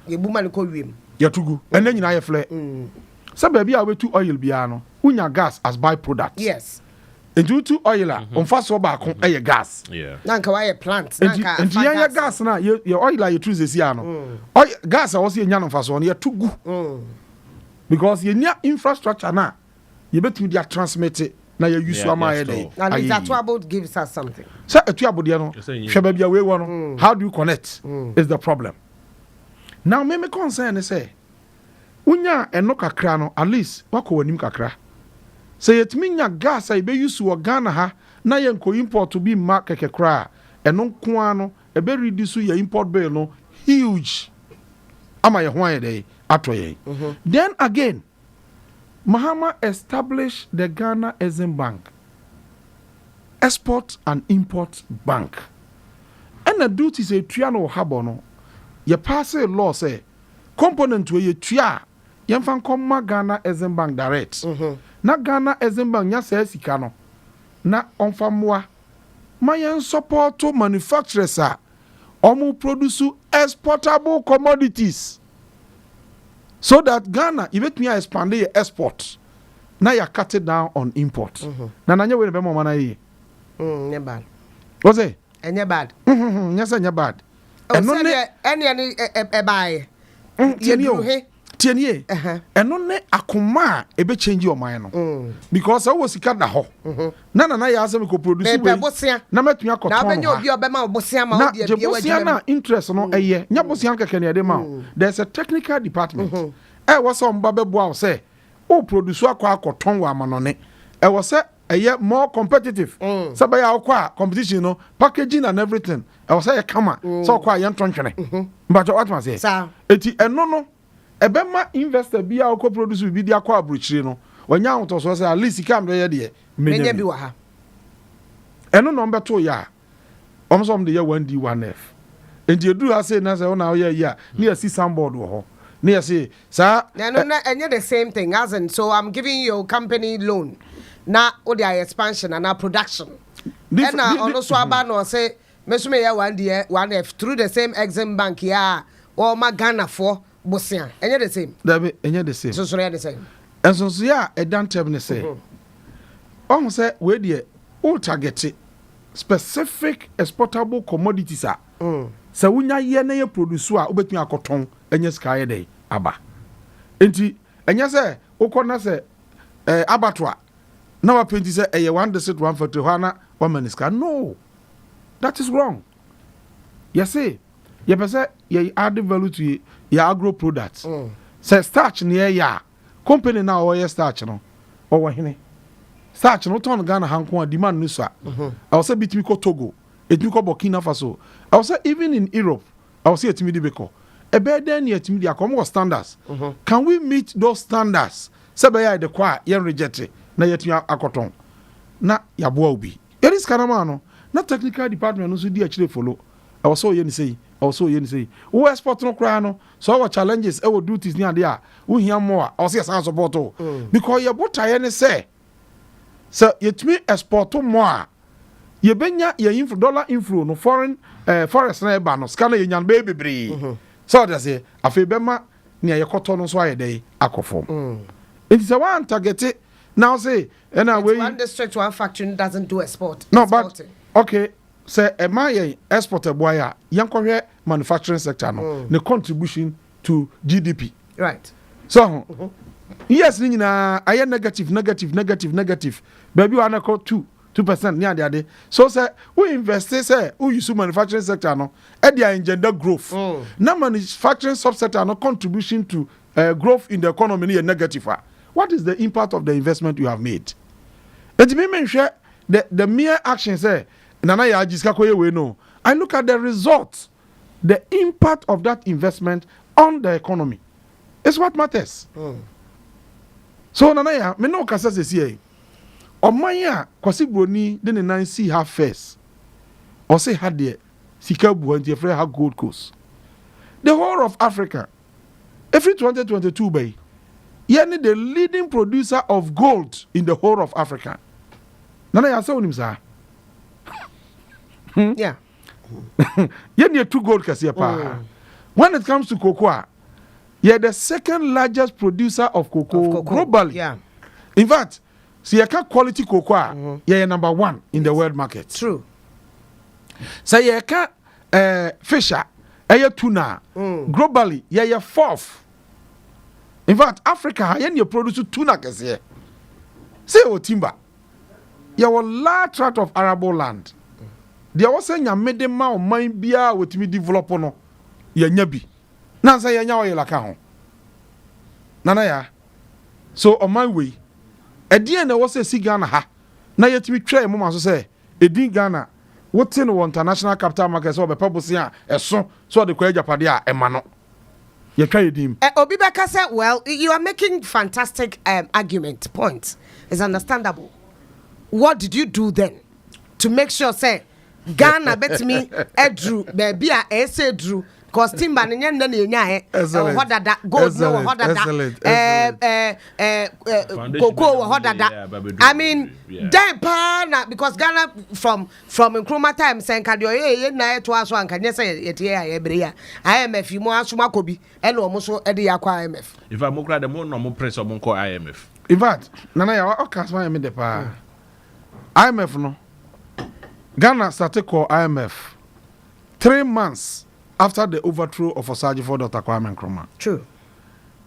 yɛbu ma no kɔ wiem. Yɛto gu. Ɛnɛ nyinaa yɛ flare sɛ baabi a wobɛtu oil biara no, wonya gas as by product. Nti wotu oil a, ɔmfa baako ɛyɛ gas. Na nka wayɛ plant na nti nka nti afa yɛnyɛ gas no a yɛ oil a yɛtu sɛsi a no, oil gas a wɔsɛ yɛnya no mfasoɔ no, yɛto gu because yɛnya infrastructure no a yɛbɛtumi de atransmit na yɛyi so ama ayɛ dɛ. At least ayɛ yie. Atuabo gives us something. Sɛ Atuabo deɛ no, Ɛsɛ yie. hwɛ baabi a wei wɔ no, how do you connect is the problem. Now me concern ne sɛ wonya ɛno kakra no, at least wakɔ w'anim kakra sɛ yɛtumi nya gas a yɛbɛyi so wɔ Ghana ha na yɛnkɔ import bi mma kɛkɛ koraa a, ɛno nko ara no ɛbɛ reduce yɛ import bill no huge ama yɛn ho ayɛ dɛ atɔ yɛn. Then again, Mahama established the Ghana Exim Bank, export and import bank, ɛna duties etua no wɔ habɔ no. Yɛ pass law sɛ component wei yɛtua a, yɛmfa nkɔma Ghana Exim Bank direct na Ghana Exim Bank nya saa sika no na ɔmfa mmoa ma yɛn support manufacturers a ɔmo produce exportable commodities so that Ghana yɛbɛtumi a expand yɛ export na yɛ cut it down on import. Na nanyɛ wei na bɛma ɔma no ayɛ. Nyɛ bad. Wɔ sɛ Ɛnyɛ bad. Nyɛ sɛ nyɛ bad. Ɛno ne ɛne ɛne ɛbaayɛ. Tie nie o. Yɛduru he. Tie nie. Ɛno ne akoma a ɛbɛchange ɔman no because sɛ wowɔ sika da hɔ na nana yɛ asɛm kɔ produce Mepɛ wei bosea. na mɛtumi Na akɔtɔn wobɛnya no obi ha a ɔbɛma wo bosea ma na wode gye abie bosea w'adwuma no mu. a interest no ɛyɛ nyɛ bosea no kɛkɛ ne yɛde ma wo. There's a technical department ɛwɔ sɛ ɔmba bɛboa wo sɛ wo produce akɔ akɔtɔn wɔ amanɔne, ɛwɔ sɛ ɛyɛ more competitive sɛ bɛyɛ a wokɔ a competition no, packaging and everything, ɛwɔ sɛ yɛ kama sɛ wokɔ a yɛntɔ ntwene mpakyɛ watema aseɛ. Saa. Eti ɛno no ɛbɛma investor bi a wokɔ produce biribi de akɔ aburokyire no wɔnya ahotɔsoɔ sɛ at least sika a mede yɛ deɛ menya menya bi bi. Wɔ ha. Ɛno na ɔmbɛto yɛ a ɔmo sɛ ɔmo de yɛ 1D 1F, nti eduru ha sei na sɛ ɔna ɔyɛ yi a ne yɛsi signboard wɔ hɔ ne yɛsi saa. Na no na ɛnyɛ the same thing, as in, so I'm giving your company loan na wode ayɛ expansion anaa production, ɛna ɔno so aba na ɔsɛ me so meyɛ 1D 1F through the same Exim Bank yɛ a wɔma Ghanafoɔ bosea, ɛnyɛ the same? Dabi, ɛnyɛ the same. Soso yɛ the same. Nsonsoyɛ a ɛda ntɛm ne sɛ ɔho sɛ wei deɛ wo target specific exportable commodities a sɛ wonya yɛ na yɛ produce a wobɛtumi akɔtɔn ɛnyɛ sika ayɛ dɛ aba. Nti ɛnyɛ sɛ wokɔ na sɛ abato a na wapɛnti sɛ ɛyɛ one district one factory hɔ a na wama ne sika. No, that is wrong. Yɛse yɛpɛ sɛ yɛ add value to yɛ agro products. Sɛ starch ne yɛyɛ a, company na ɔyɛ starch no ɔwɔ hene starch no wotɔn no Ghana ha nko a, demand no so a ɛwɔ sɛ bitumi kɔ Togo, ɛtumi kɔ Burkina Faso, ɛwɔ sɛ even in Europe ɛwɔ sɛ yɛtumi de bi kɔ. Ɛbɛyɛ dɛn ne yɛtumi de akɔ? Ɔmo wɔ standards. Can we meet those standards sɛ bɛyɛ a yɛde kɔ a yɛn reject na yɛtumi akɔtɔn na yɛaboa wo bi yɛde sika no maa no na technical department no nso di akyire follow. Ɛwɔ sɛ ɔyɛ ne sɛyi, ɛwɔ sɛ ɔyɛ ne sɛyi. Wo export no koraa no, sɛ ɔwɔ challenges ɛwɔ duties ne adeɛ a wohia mmoa a, ɛwɔ sɛ yɛsan support o because yɛ botaeɛ ne sɛ yɛtumi export more a, yɛbɛnya yɛn inflow, dollar inflow no, foreign forex na ɛba no, sika no yɛnya no bɛyɛ bebree sɛ ɔde aseɛ. Afei bɛma nea yɛkɔtɔ no nso ayɛ dɛ akɔ fam. Nti sɛ woan target na wo se ɛna wei One district one factory doesn't do export. No, but exporting. Okay, sɛ ɛma yɛn export ɛboa yɛ a, yɛnkɔhwɛ manufacturing sector no ne contribution to GDP. So ho years ni nyinaa ayɛ negative, negative, negative, negative. Baabi wa na kɔ 2.2% ne ade ade. So sɛ wo invest sɛ wo use manufacturing sector no ɛde a engender growth na manufacturing subsector no contribution to growth in the economy no yɛ negative a, what is the impact of the investment you have made? Eti mi mi nhwɛ the mere action sɛ nana yɛ agye sika kɔyɛ wei no. I look at the result, the impact of that investment on the economy is what matters. So nana yɛ me ne wo kasa sɛsi yɛ ɔman a Kwasi Buroni de ne nan si ha first, ɔse ha deɛ sika bu ha nti yɛfrɛ ha Gold Coast. The whole of Africa, efiri 2022 bɛyi, yɛne the leading producer of gold in the whole of Africa. Nana yɛ asɛ wonim saa? Yeah. Yɛne yɛtu gold kɛseɛ paa. When it comes to cocoa a, yɛ the second largest producer of cocoa, Of cocoa. globally. In fact, sɛ yɛka quality cocoa a, yɛyɛ number one in the world market. Sɛ yɛka fish a ɛyɛ tuna a, globally yɛyɛ fourth. In fact, Africa ha yɛne yɛ produce tuna kɛseɛ. Sɛ yɛwɔ timber, yɛwɔ large tract of arable land. Deɛ wɔ sɛ Nyame de ma ɔman biara a wɔtumi develop no, yɛnya bi na sɛ yɛnya oil aka ho. Nana ya so ɔman wei ɛdeɛn na ɛwɔ sɛ si Ghana ha na yɛtumi twerɛ yɛn moma so sɛ ɛdin Ghana wote no wɔ international capital market sɛ ɔbɛpɛ bosea a ɛso sɛ ɔde kɔ agyapadeɛ a ɛma no yɛtwa yɛ din? Obi bɛka sɛ, well, you are making fantastic argument, point is understandable. What did you do then to make sure sɛ Ghana bɛtumi aduru baabi a ɛsɛ duru? Because timber no nyɛ nnɛ na yɛnyaeɛ. Ɛwɔ hɔ dada. Gold no wɔ hɔ dada. Ɛɛ ɛɛ cocoa wɔ hɔ dada. I mean, dɛn paa na because Ghana from Nkrumah time sɛ nka deɛ ɔyɛ yɛ nyinaa yɛtoa so a nka nyɛ sɛ yɛte yɛ a yɛbrɛ yi a IMF yi mo asom akɔ bi ɛna wɔn nso de yɛ akɔ IMF. In fact, mo kura de mo na mo press ɔmo nkɔ IMF. In fact, Nana yà ɔka asoma yɛ mi de paa. IMF no, Ghana started kɔ IMF 3 months after the overthrow of Osagyefo Dr. Kwame Nkrumah.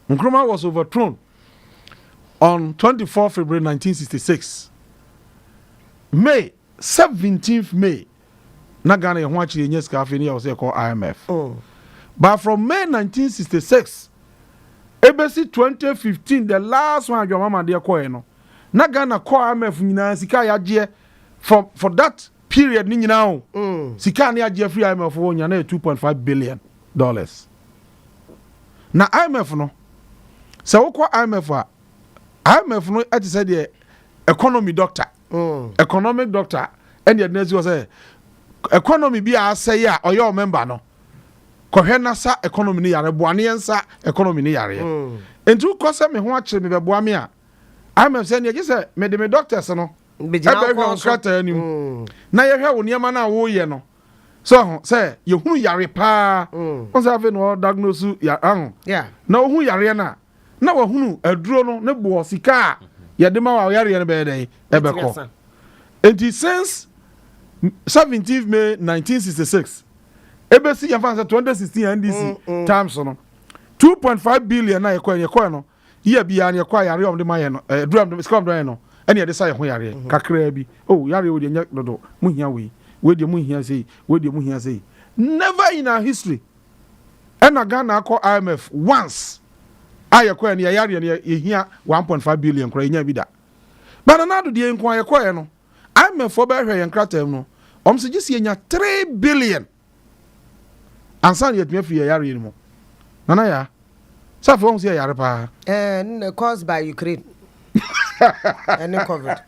Nkrumah was overthrown on 24 February 1966. May 17th May, na Ghana yɛn ho akyerɛ nyɛ sika afei ne yɛ wɔ sɛ yɛkɔ IMF. But from May 1966, ebesi 2015, the last one adwamama deɛ kɔɛ no, na Ghana kɔ IMF nyinaa sika a yɛagyeɛ for that period ni nyinaa o. Sika a ne yɛagye afiri IMF hɔ nyinaa na yɛ $2.5 billion. Na IMF no, sɛ wokɔ IMF a, IMF no ɛte sɛ deɛ economy doctor. Economic doctor ɛne yɛde no asi hɔ sɛ economy bi a asɛe a ɔyɛ ɔ member no kɔhwɛ nasa economy no yare boa ne yɛnsa economy no yareɛ. Nti wokɔ sɛ me ho akyere me bɛboa me a, IMF sɛ neɛ gye sɛ mede me doctors no Bɛgyina ɛbɛhwɛ wo wo kɔn so. nkrataa anim na yɛhwɛ wo nneɛma no a woyɛ no sɛ ho sɛ yɛhunu yare paa wo sɛ afei na ɔdiagnose ya aho na wohu yareɛ no a na wahunu aduro no ne boɔ sika a yɛde ma wa yareɛ no bɛyɛ dɛn ɛbɛkɔ. Nti since 17 May 1966 ebesi yɛn fa sɛ 2016 NDC times no, 2.5 billion na yɛkɔɛ no yíyɛ biara no yɛkɔ a yareɛ a wɔde ma yɛ no aduro a wɔde sika a wɔde ma yɛ no ɛna yɛde sa yɛn ho yareɛ kakraa bi oh yareɛ wo deɛ nyɛ dodo mu hia wei, wei deɛ mu hia sei, wei deɛ mu hia sei. Never in our history ɛna Ghana akɔ IMF once a yɛkɔɛ no yɛ yareɛ no yɛhia 1.5 billion koraa yɛnya bi da. But Nana Addo deɛ nko a yɛkɔɛ no IMF foɔ bɛhwɛ yɛn krataa mu no ɔmo sɛ gye si yɛnya 3 billion ansa na yɛtumi afiri yɛ yareɛ no mu. Nana yaa sɛ afei wɔn sɛ yɛ yare paa. Caused by Ukraine ɛne COVID.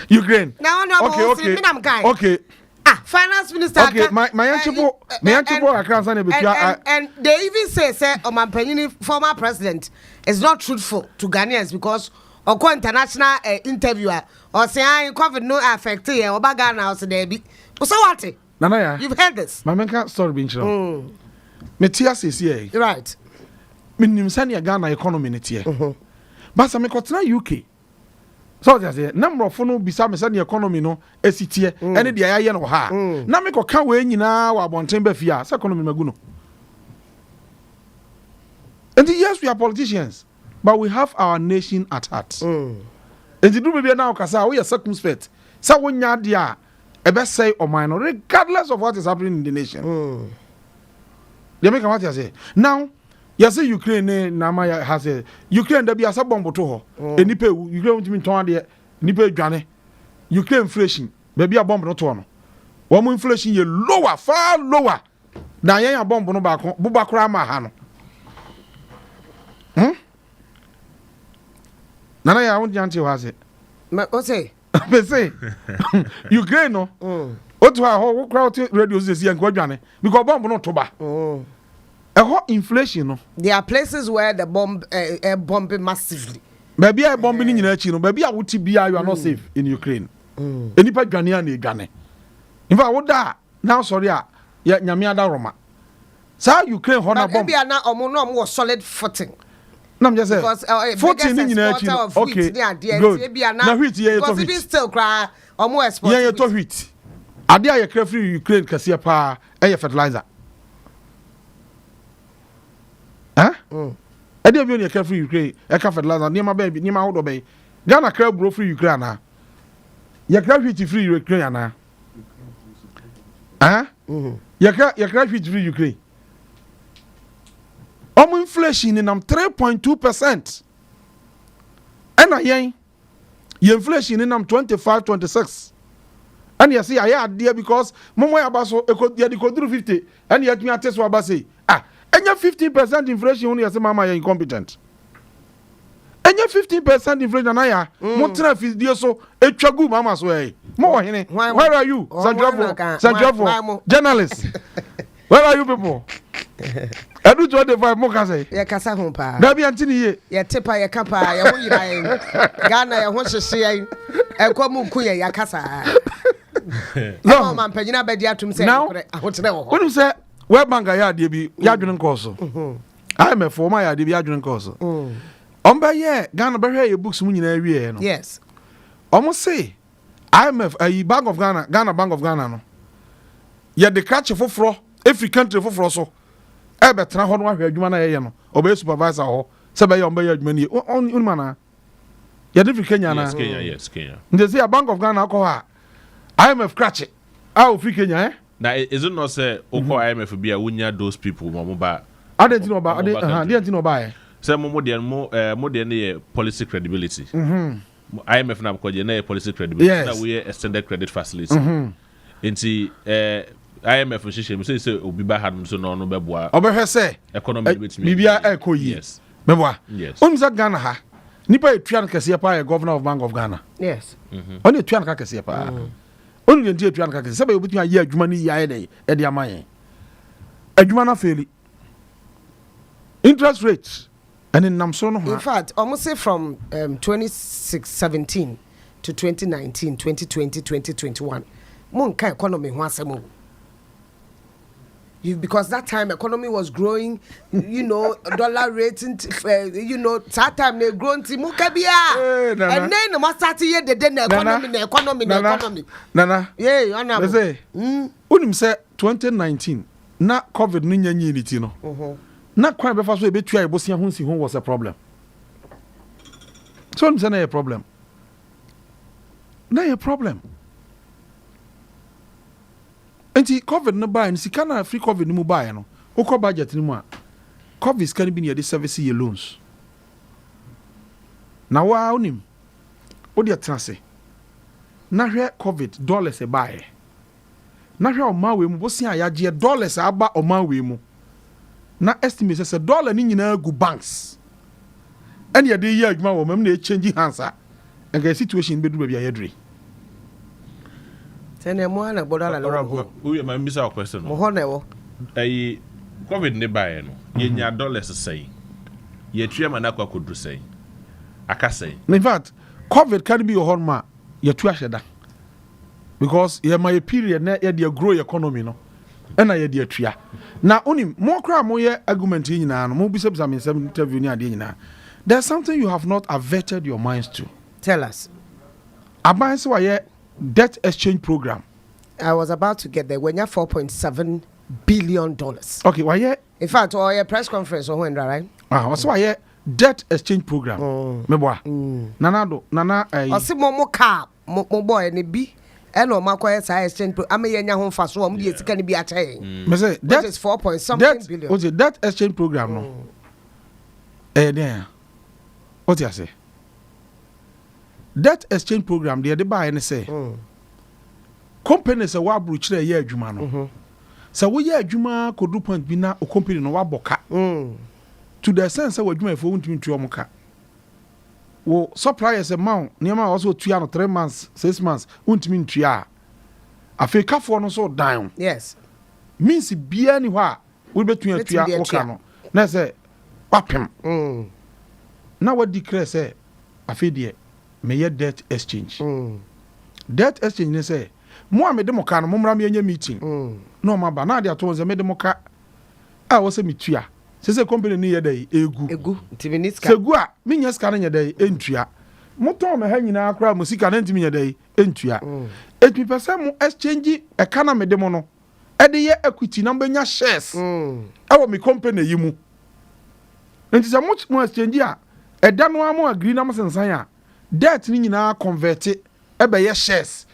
Ukraine. Na ɔno ɔbɔ okay, okay. Minam guy. Ah, finance minister. Okay, ma yɛn kyipo ma yɛn kyipo kakra ansa na ebetua. And they even say ɔmampanyini former president is not truthful to Ghanaians because ɔkɔ international interview a ɔsɛ ayi COVID no affect yɛ ɔba Ghana ɔsɛ dɛbi ɔsɛ wate. Nana ya. You've heard this. Maame nka story bi nkyerɛ wo. Me ti ase esi yɛ. Menim sɛnea Ghana economy ne teɛ. Basa mekɔtena UK sɛ ɔte aseɛ na mmorɔfo no bisa me sɛnea economy no esi teɛ ɛne deɛ yɛayɛ no wɔ ha a na mekɔka wei nyinaa wɔ abɔnten bɛ fie a sɛ economy magu no. Nti yes, we are politicians, but we have our nation at heart. Nti duru baabi a na ɔkasa a woyɛ circumspect sɛ wonya adeɛ a ɛbɛsɛe ɔman no regardless of what is happening in the nation. Deɛ meka wate aseɛ. Now yɛsɛ Ukraine ne nama yɛ ha sɛ Ukraine da bi asɛ bɔmbo to hɔ nipa ewu Ukraine ntumi ntɔn adeɛ nipa edwane. Ukraine inflation baabi a bɔmbo no toɔ no wɔn mo inflation yɛ lower, far lower na yɛn a bɔmbo no baako boba koraa ma ha no. Nana yɛ ahun gyante hɔ ase. Ma o se. Pese Ukraine no o tu hɔ a hɔ wokura wote radio sisi yɛn nkɔ dwane because bɔmbo no to ba ɛhɔ inflation no. There are places where the bomb bombing massively. Baabi a ɛbɔmbi no nyinaa akyi no baabi a wote biara you are not safe in Ukraine. Nipa dwane a na edwane. In fact woda a na asɔre a yɛ nyame adaroma saa Ukraine hɔ na But bɔmb. ebi ana ɔmo na ɔmo wɔ solid footing. Na m jɛ sɛ Because footing ni nyinaa akyi no okay good na wheat yɛ yɛtɔ because wheat even still koraa ɔmo export. Yɛn yɛtɔ wheat adeɛ a yɛkura firi Ukraine kɛseɛ paa ɛyɛ fertilizer ɛn ɛdeɛ bi o na yɛkura firi Ukraine ɛka fertilizer nneɛma bɛyɛ bi nneɛma ahodoɔ bɛyɛ. Ghana kura aburo firi Ukraine anaa yɛkura wheat firi Ukraine anaa ɛn yɛkura wheat firi Ukraine? Ɔmo inflation nenam 3.2% ɛna yɛn yɛ inflation nenam 25, 26 ɛna yɛsɛ yɛayɛ adeɛ because mɔmɔ yɛ aba so eko yɛde koduru 50 ɛna yɛtumi ate so aba sei ah ɛnyɛ 15% inflation ho no yɛsɛ mama yɛ incompetent. Ɛnyɛ 15% inflation anaya mo tena fidie so etwa gu mama so ɛyɛ mo wɔ hene? Where are you, santwerɛfoɔ? Santwerɛfoɔ, journalist. Where are you people? Ɛdu 25 mo ka sɛ. Yɛkasa ho paa. Dabi ɛnti ne yie. Yɛte pa yɛka paa yɛn ho yira yɛn. Ghana yɛn ho hyehye yɛn. Ɛkɔ mu nku yɛn yɛaka saa. Ɛma ɔmampanyin abɛgye atum sɛ nokorɛ ahokyerɛ wɔ hɔ. Wonim sɛ World Bank ayɛ adeɛ bi yɛadwene nkɔɔ so. IMF wɔn ayɛ adeɛ bi yɛadwene nkɔɔ so. Wɔn bɛyɛ Ghana bɛhwɛ yɛ books mu nyinaa wieɛ no. Wɔn se IMF ayi Bank of Ghana, Ghana Bank of Ghana no yɛde krakye foforɔ efiri country foforɔ so ɛbɛtena hɔ no ahwɛ adwuma no a yɛyɛ no, ɔbɛyɛ supervisor wɔ hɔ sɛ bɛyɛ ɔmo bɛyɛ adwuma no yie. Wonim anaa yɛde firi Kenya anaa? Yes, Kenya, yes, Kenya. Nti sɛ yɛ Bank of Ghana akɔ hɔ a, IMF krakye a ofiri Kenya ɛ. Na is it not sɛ wokɔ IMF bi a wonya those people ma ɔmo ba? Ade nti na ɔba ade ɔmo ba country. Deɛ nti na ɔba yɛ. Sɛ mo deɛ no yɛ policy credibility. IMF na akɔgye na yɛ policy credibility. Na woyɛ extended credit facility. Nti IMF nhyehyɛ mu sɛ obi ba ha nom so na ɔno bɛboa ɔbɛhwɛ sɛ economy no bɛtumi biribiara ɛkɔ yie. Mɛboa. Wonim sɛ Ghana ha nipa etua no kɛseɛ paa yɛ Governor of Bank of Ghana. Ɔne etua no ka kɛseɛ paa. Ɔne deɛ nti etua no ka kɛseɛ sɛ bɛyɛ obetumi ayɛ adwuma no yie ayɛ dɛ ɛde ama yɛn. Adwuma no afail, interest rate ɛne nam soro no ho. In fact, almost say from 2017 to 2019, 2020, 2021, mo nka economy ho asɛm o. You, because that time economy was growing, dollar rate, that time they grow nti mo ka bia. Eh, Nana. And then mo start yɛ dede na economy na economy na Nana, economy. Nana. Yeah, honorable. Mese wonim sɛ 2019 na COVID no nya nyii ne ti no, na kwan bɛfa so yɛbɛtua yɛ bosea ho nsi ho was a problem. So wonim sɛ na yɛ problem, na yɛ problem. Nti COVID no baeɛ no, sika no a free COVID no mu baeɛ no, wokɔ budget no mu a, COVID sika no bi ne yɛde service yɛ loans. Na woa wonim wode tena ase na hwɛ COVID dollars ɛbaeɛ, na hwɛ ɔman wei mu bosea a yɛagyeɛ, dollars a aba ɔman wei mu, na estimate sɛ dollar no nyinaa gu banks ɛne yɛde yɛ adwuma wɔ mam na ɛchange hands a, nka yɛ situation bɛduru baabi a yɛdure. Sɛ mo ana gbɔdɔ ala na wɔ hɔ. Woyɛ ma mbisa wo question Mo no. hɔ na ɛwɔ. Ɛyi COVID ne baeɛ no, yɛnya dollars sɛn? Yɛtua ma no akɔ akɔduru sɛn? Aka sɛn? In fact, COVID ka no bi wɔ hɔ nom a yɛtu ahyɛ da because yɛma yɛ period na yɛde grow yɛ economy no ɛna yɛde atua. Na wonim mo koraa moyɛ argument yi nyinaa no, mobisabisa me nsɛm interview ne adeɛ nyinaa, there's something you have not averted your minds to. Tell us. Aban sɛ wayɛ debt exchange program. I was about to get there. When you're $4.7 billion. Okay, wayɛ. In fact, or your press conference or when, right? Ah, wɔsɛ wayɛ debt exchange program. Meboa Nana do nana ɛyi. Ɔsi mo kaa mo bɔ ɛni bi ɛna ɔmo akɔyɛ saa exchange pro ama yɛn nya ho nfa so, ɔmo de yɛ sika ni bi akyɛ yɛn. Mɛ sɛ Which debt is four point something debt billion. O debt exchange program no ɛyɛ dɛn a o ti ase? Debt exchange program deɛ yɛde baayɛ ne sɛ companies a wɔaburukyerɛ ɛyɛ adwuma no, sɛ woyɛ adwuma kodu point bi na o company no wabɔ ka to the extent sɛ w'adwumayɛfoɔ wontumi ntua ɔmo ka, wo suppliers ma wo nneɛma a wɔsɛ otua no 3 months, 6 months wontumi ntua a, afei kafoɔ no nso dan wo. Means biara ni hɔ a wobɛtumi atua Wobɛtumi de wo ka atua. no na sɛ wapem na wadi krɛ sɛ afei deɛ meyɛ debt exchange. Debt exchange ne sɛ mo a mede mo ka no, mommra meyɛnyɛ meeting na ɔma ba na ade ato wɔn sɛ mede mo ka a wɔ sɛ metua sɛ company no yɛ dɛ egu. Egu nti mi ni sika. Sɛ gu a menya sika no nyɛ dɛ ɛntua. Motɔn me ha nyinaa koraa, mo sika no ntumi nyɛ dɛ ɛntua. Ɛtumi pɛ sɛ mo exchange ɛka na mede mo no ɛde yɛ equity na mobɛnya shares ɛwɔ me company yi mu. Nti sɛ mo exchange a, ɛda no ara mo agree na mo sensan a, debt no nyinaa convert ɛbɛyɛ shares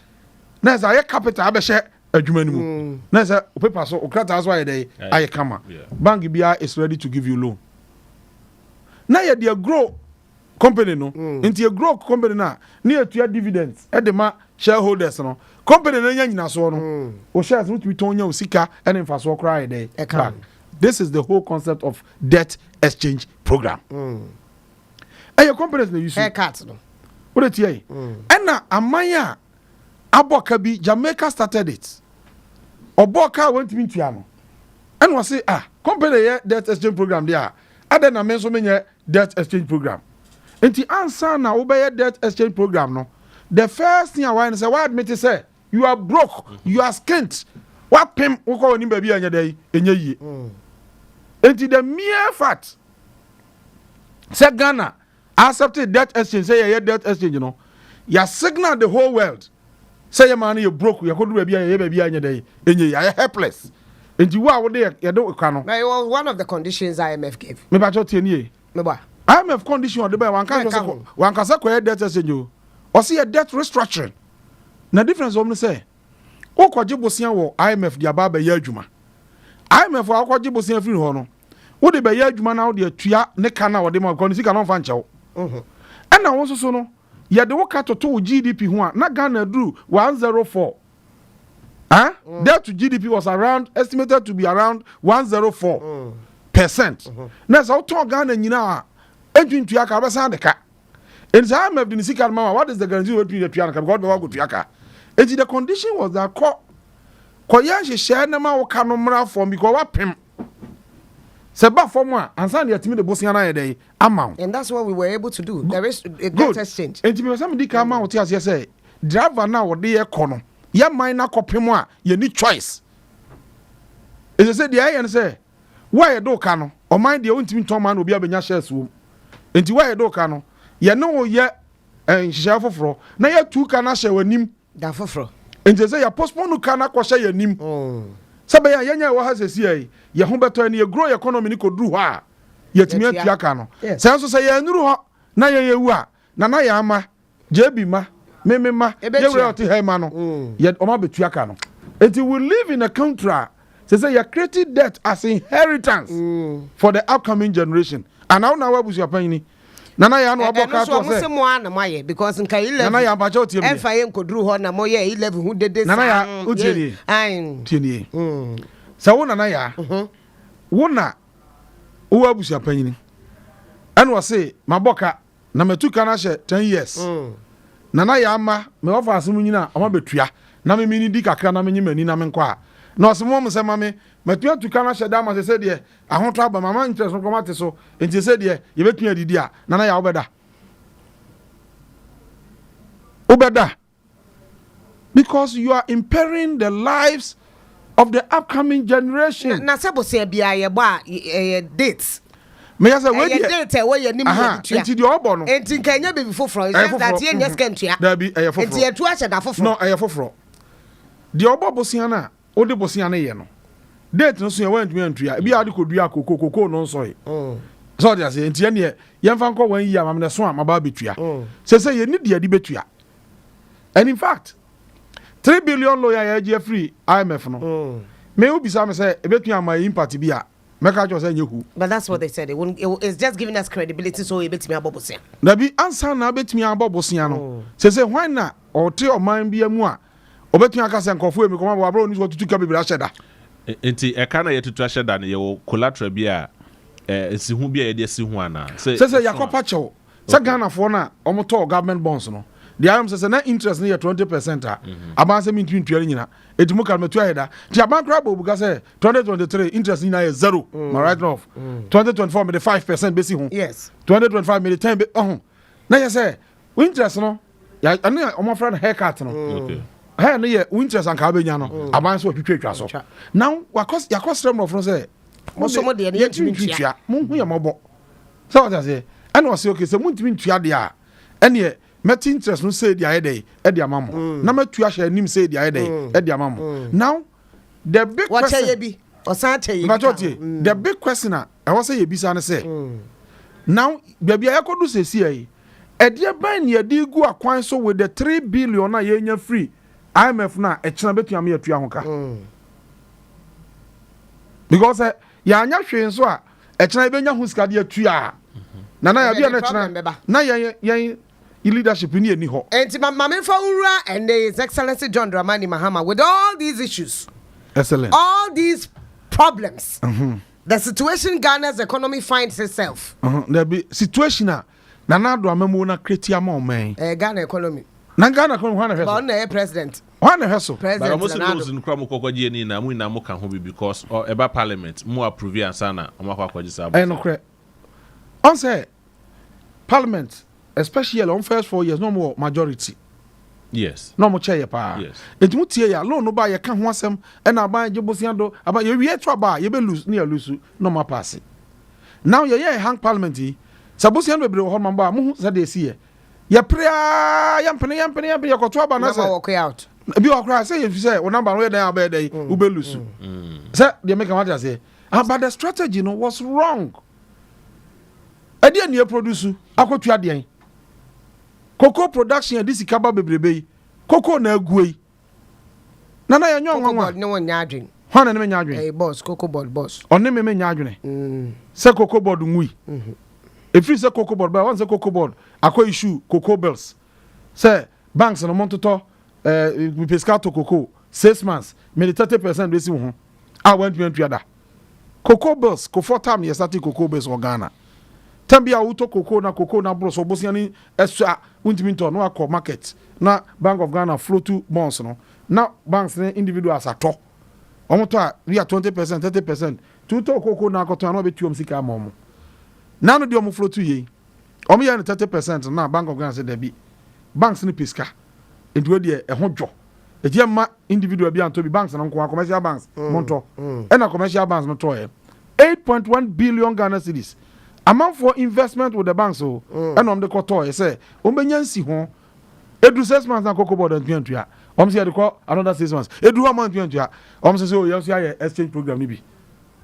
na sɛ ayɛ capital abɛhyɛ adwuma no mu na sɛ o paper so o krataa so ayɛ dɛ ayɛ kama. Bank biara is ready to give you loan na yɛde grow company no. Nti yɛ grow company no a, ne yɛtua dividends ɛde ma shareholders no. Company no nya nyinasoɔ no, o shares no tumi tɔn nya o sika ɛne mfasoɔ koraa yɛ dɛ Ɛka back. ho. This is the whole concept of debt exchange program. Ɛyɛ companies na yi so. Haircut no. Wode tie yi, ɛna aman a abɔ ka bi, Jamaica started it. Ɔbɔ ka a wɔntumi ntua no. Ɛna ɔse, ah, company yɛ debt exchange program deɛ a, adɛn na me nso menyɛ debt exchange program? Nti ansa na wobɛyɛ debt exchange program no, the first thing a wayɛ no sɛ woadmit sɛ you are broke, you are skint, wapem wokɔ w'anim baabi a ɛnyɛ dɛ ɛnyɛ yie. Nti the mere fact sɛ Ghana accepted debt exchange, sɛ yɛyɛ debt exchange no, yɛ signal the whole world sɛ yɛ maa no yɛ broke, yɛkɔduru baabi a yɛyɛ baabi a ɛnyɛ dɛ ɛnyɛ yie, ayɛ helpless. Nti wo a wode yɛde ka no. But it was one of the conditions IMF gave. Mepakyɛw, tie nie. Meboa. IMF condition ɔde bɛyɛ, wanka Ɛka sɛ ho. Wanka sɛ kɔyɛ debt exchange o, ɔsi yɛ debt restructuring. Na difference wɔm no sɛ wokɔgye bosea wɔ IMF de aba abɛyɛ adwuma. IMF a wokɔgye bosea firi hɔ no, wode bɛyɛ adwuma na wode atua ne ka no a wɔde ma kɔ ne sika no ɔmfa nkyɛw. Ɛna wo nso so no, yɛde wo ka toto wo GDP ho a, na Ghana duru 104. Huh? Debt to GDP was around, estimated to be around 104%. Na sɛ wotɔn Ghana nyinaa a, ɛntwi ntua ka, wobɛsan de ka. Nti sɛ IMF de ne sika no ma wa, what is the guarantee wobɛtumi de atua no ka? Because wode bɛkɔ akɔtua ka. Nti the condition was that kɔ kɔyɛ nhyehyɛɛ ne ma wo ka no mmra fam, because wapem sɛ ba fam a, ansa na yɛtumi de bosea no ayɛ dɛ ama wo. And that's what we were able to do. There is a debt Good. exchange. Nti mepɛ sɛ medi ka ma wo te aseɛ sɛ driver no a wɔde yɛ kɔ no, yɛ man no akɔpem a yɛni choice. Ɛsɛ sɛ deɛ ɛyɛ no sɛ wo a yɛde wo ka no, ɔman deɛ wontumi ntɔn ma na obi abɛnya shares wɔ mu. Nti wo a yɛde wo ka no, yɛne wo yɛ nhyehyɛeɛ foforɔ na yɛtu ka no ahyɛ w'anim. Da foforɔ. Nti sɛ yɛ postpone no ka no akɔhyɛ yɛn anim sɛ bɛyɛ a yɛnya ɛwɔ ha sɛsi yi, yɛn ho bɛtɔ ne yɛ grow yɛ economy no kɔduru hɔ a, yɛtumi Yɛtua. atua ka no. Sɛ nso sɛ yɛnnuru hɔ na yɛn yɛwu a, nana yɛ ama JB ma meme ma Ɛbɛtua. yɛwura ɔte ha yi ma no, yɛ ɔma bɛtua ka no. Nti we live in a country a sɛ yɛ creating debt as inheritance for the upcoming generation. Ana wo na wo abusua panyini, nana yɛ ano wabɔ Ɛno ka so to ɔmo sɛ sɛ mo a na mo ayɛ, because nka nana 11 yɛ ampakyɛ wotie me deɛ. Ɛmfa yɛ nkɔduru hɔ na moyɛ 11 ho dede. Nana saa. ya, wotie nie. Ae. Tie nie, sɛ wo nana yɛ a, wo na wowɔ abusua panyini, ɛna ɔse mabɔ ka na matu ka no ahyɛ 10 years, nana yɛ ama me wɔfa asɛm nyina a, ɔma bɛtua na me mene di kakra na menye m'ani na menkɔ a, na ɔse mo sɛ ma me matumi atu ka no ahyɛ da ama sɛ sɛdeɛ ahotɔ aba mama interest no kɔma te so, nti sɛ deɛ yɛbɛtumi adidi a, nana yɛ a, wobɛda, wobɛda, because you are impairing the lives of the upcoming generation. Na sɛ bosea biara yɛbɔ a, ɛyɛ date. Meyɛ sɛ wei Ɛyɛ deɛ date a ɛwɔ yɛ anim Aha, yɛde tua. Nti deɛ ɔbɔ no Nti nka ɛnyɛ biribi foforɔ. It's Ɛyɛ just that foforɔ. yɛnyɛ sika ntua. Dabi, ɛyɛ foforɔ. Nti yɛtu ahyɛ da foforɔ. No, ɛyɛ foforɔ. Deɛ ɔbɔ bosea no a wode bosea no yɛ no, date no so yɛ woantumi antua, ebi a wode kɔdua koko no nsɔe sɛ ɔde aseɛ. Nti ɛneɛ yɛmfa nkɔ wɔn yi a mamene so a maba abɛtua sɛ yɛni deɛ de bɛtua. And in fact, 3 billion loan a yɛagye afiri IMF no, me wobisa me sɛ ɛbɛtumi ama yɛ impact bi a, mɛka kyerɛ sɛ ɛnyɛ hu. But that's what they said. It won't, it's just giving us credibility so yɛbɛtumi abɔ bosea. Dabi, ansa na wobɛtumi abɔ bosea no, sɛ hwan na ɔte ɔman bi mu a ɔbɛtumi aka sɛ nkɔfoɔ emi kɔma bɔ abrɛ oni so wɔtutu ka bebree ahyɛ da? Nti ɛka na yɛtutu ahyɛ da no, yɛwɔ collateral bi a nsiho bi a yɛde asi ho anaa? Sɛ yɛakɔpa kyɛw sɛ Ghanafoɔ no a ɔmotɔɔ government bonds no deɛ, ayɛm sɛ na interest no yɛ 20% a, aban sɛ mentumi ntua no nyina, ɛti mu ka no matua yɛ da. Nti aban koraa bɔ obuka sɛ 2023 interest no nyinaa yɛ zero, ma write off. 2024 mede 5% bɛsi ho. 2025 mede 10 bɛ ɔho na yɛ sɛ wo interest no ɛne a ɔmɔfrɛ no haircut no. Hair no yɛ wo interest anka wobɛnya no, aban sɛ watwitwa atwa so. Atwa. Now yɛakɔsrɛ mmorɔfo no sɛ Mo nso mo deɛ no, yɛntumi yɛntumi ntua. ntua, monhu yɛ mmɔbɔ sɛ wɔte aseɛ. Ɛna ɔsɛ okay, sɛ montumi ntua deɛ a, ɛneɛ mɛte interest no sɛ de ayɛ dɛ ɛde ama mo na mɛtua ahyɛ anim sɛ de ayɛ dɛ ɛde ama mo. Now the big Wɔkyɛ question yɛ bi. Ɔsan kyɛ yɛ bi mpakyɛ ka ho. tie, the big question a ɛwɔ sɛ yɛbisa no sɛ, now baabi a yɛkɔdo sɛsi yi, ɛdeɛ bɛn ne yɛde gu akwan so with the 3 billion a yɛnya free IMF no a ɛkyena bɛtumi ama yɛatua ho ka? Because sɛ yɛanya hwee nso a ɛkyena yɛbɛnya ho sika de atua a, nana Ɛdeɛ yɛbi a de na problem ɛkyena bɛba. na yɛn leadership ni yɛni hɔ. Nti ma memfa wura ɛnɛ His Excellency John Dramani Mahama with all these issues, Excellent. all these problems, the situation Ghana's economy finds itself. Dabi, situation a Nana Ado amamuo na create ama ɔman yi. Ghana economy. Na Ghana kɔn hwan na hwɛ so? Ɔno na ɛyɛ president. Hwan na hwɛ so? President. But ɔmo sɛ loans no kura mo kɔkɔ gye ni na mo nyinaa mo ka ho bi because ɛba parliament mo approve ansa na ɔmo akɔ akɔgye saa. Ɛyɛ nokorɛ. Ɔn sɛ parliament, especially ɔmo first 4 years na ɔmo wɔ majority. Na ɔmo kyɛ yɛ paa. Eti mo tie yɛ loan no ba, yɛ ka ho asɛm, ɛna aban gye bosia do aban yɛ wie to aba a, yɛbɛ lose ne yɛ lose na ɔmo apaase. Now yɛyɛ hang parliament yi sɛ bosia no bebree wɔ hɔ nom ba a, mo ho sɛ deɛ esi yɛ yɛpere aa, yɛmpene, yɛmpene, yɛmpene, yɛkɔto aba na na sɛ walk out. Ebi wɔ koraa sɛ yɛfi sɛ wo number no yɛ dɛn a, wobɛyɛ dɛn, wobɛ lose sɛ deɛ meka wate aseɛ. Ah, but the strategy no was wrong. Ɛdeɛ ne produce akɔtua deɛn? Cocoa production yɛde sika ba bebrebe yi, cocoa na ague yi, nana yɛnyɛ Cocoa ɔnwanwa. Board ne wɔn nyɛ adwen. Hwan na ne menya adwene? Ɛyɛ boss, Cocoa Board boss. Ɔne me menya adwene sɛ Cocoa Board nwui. Ɛfiri sɛ Cocoa Board bɛyɛ wɔn sɛ Cocoa Board akɔ issue cocoa bills sɛ banks no montotɔ mepɛ sika atɔ cocoa 6 months, mede 30% bɛsi wo ho a wantumi antua da. Cocoa bills, Kufuor time yɛ start cocoa bills wɔ Ghana. Time bi a wotɔ cocoa na cocoa na aboro so, ɔbosia ne ɛso a wontumi ntɔ na wakɔ market na Bank of Ghana float bonds no na banks ne individuals atɔ. Wɔn tɔ a bi a 20%, 30% tí wotɔ cocoa na akɔtɔ a, na wɔbɛtua wɔn sika ama wɔn. Nanu deɛ, wɔn float yie, wɔn yɛ no 30% na Bank of Ghana sɛ dabi, banks ne pɛ sika, nti wɔ deɛ ɛho dwɔ eti ɛma individual bi antɔ bi, banks no nko a, commercial banks mo ntɔ. Ɛna commercial banks no tɔ yɛ 8.1 billion Ghana cedis, amanfoɔ investment with the banks o, ɛna wɔn de kɔ tɔ yɛ sɛ wɔn bɛ nya nsi ho. Edu 6 months na Cocoa Board ntua ntua. Wɔn sɛ yɛde kɔ another 6 months, edu hɔ ɔmo ntua ntua. Wɔn sɛ o yɛn nso ayɛ exchange program ni bi,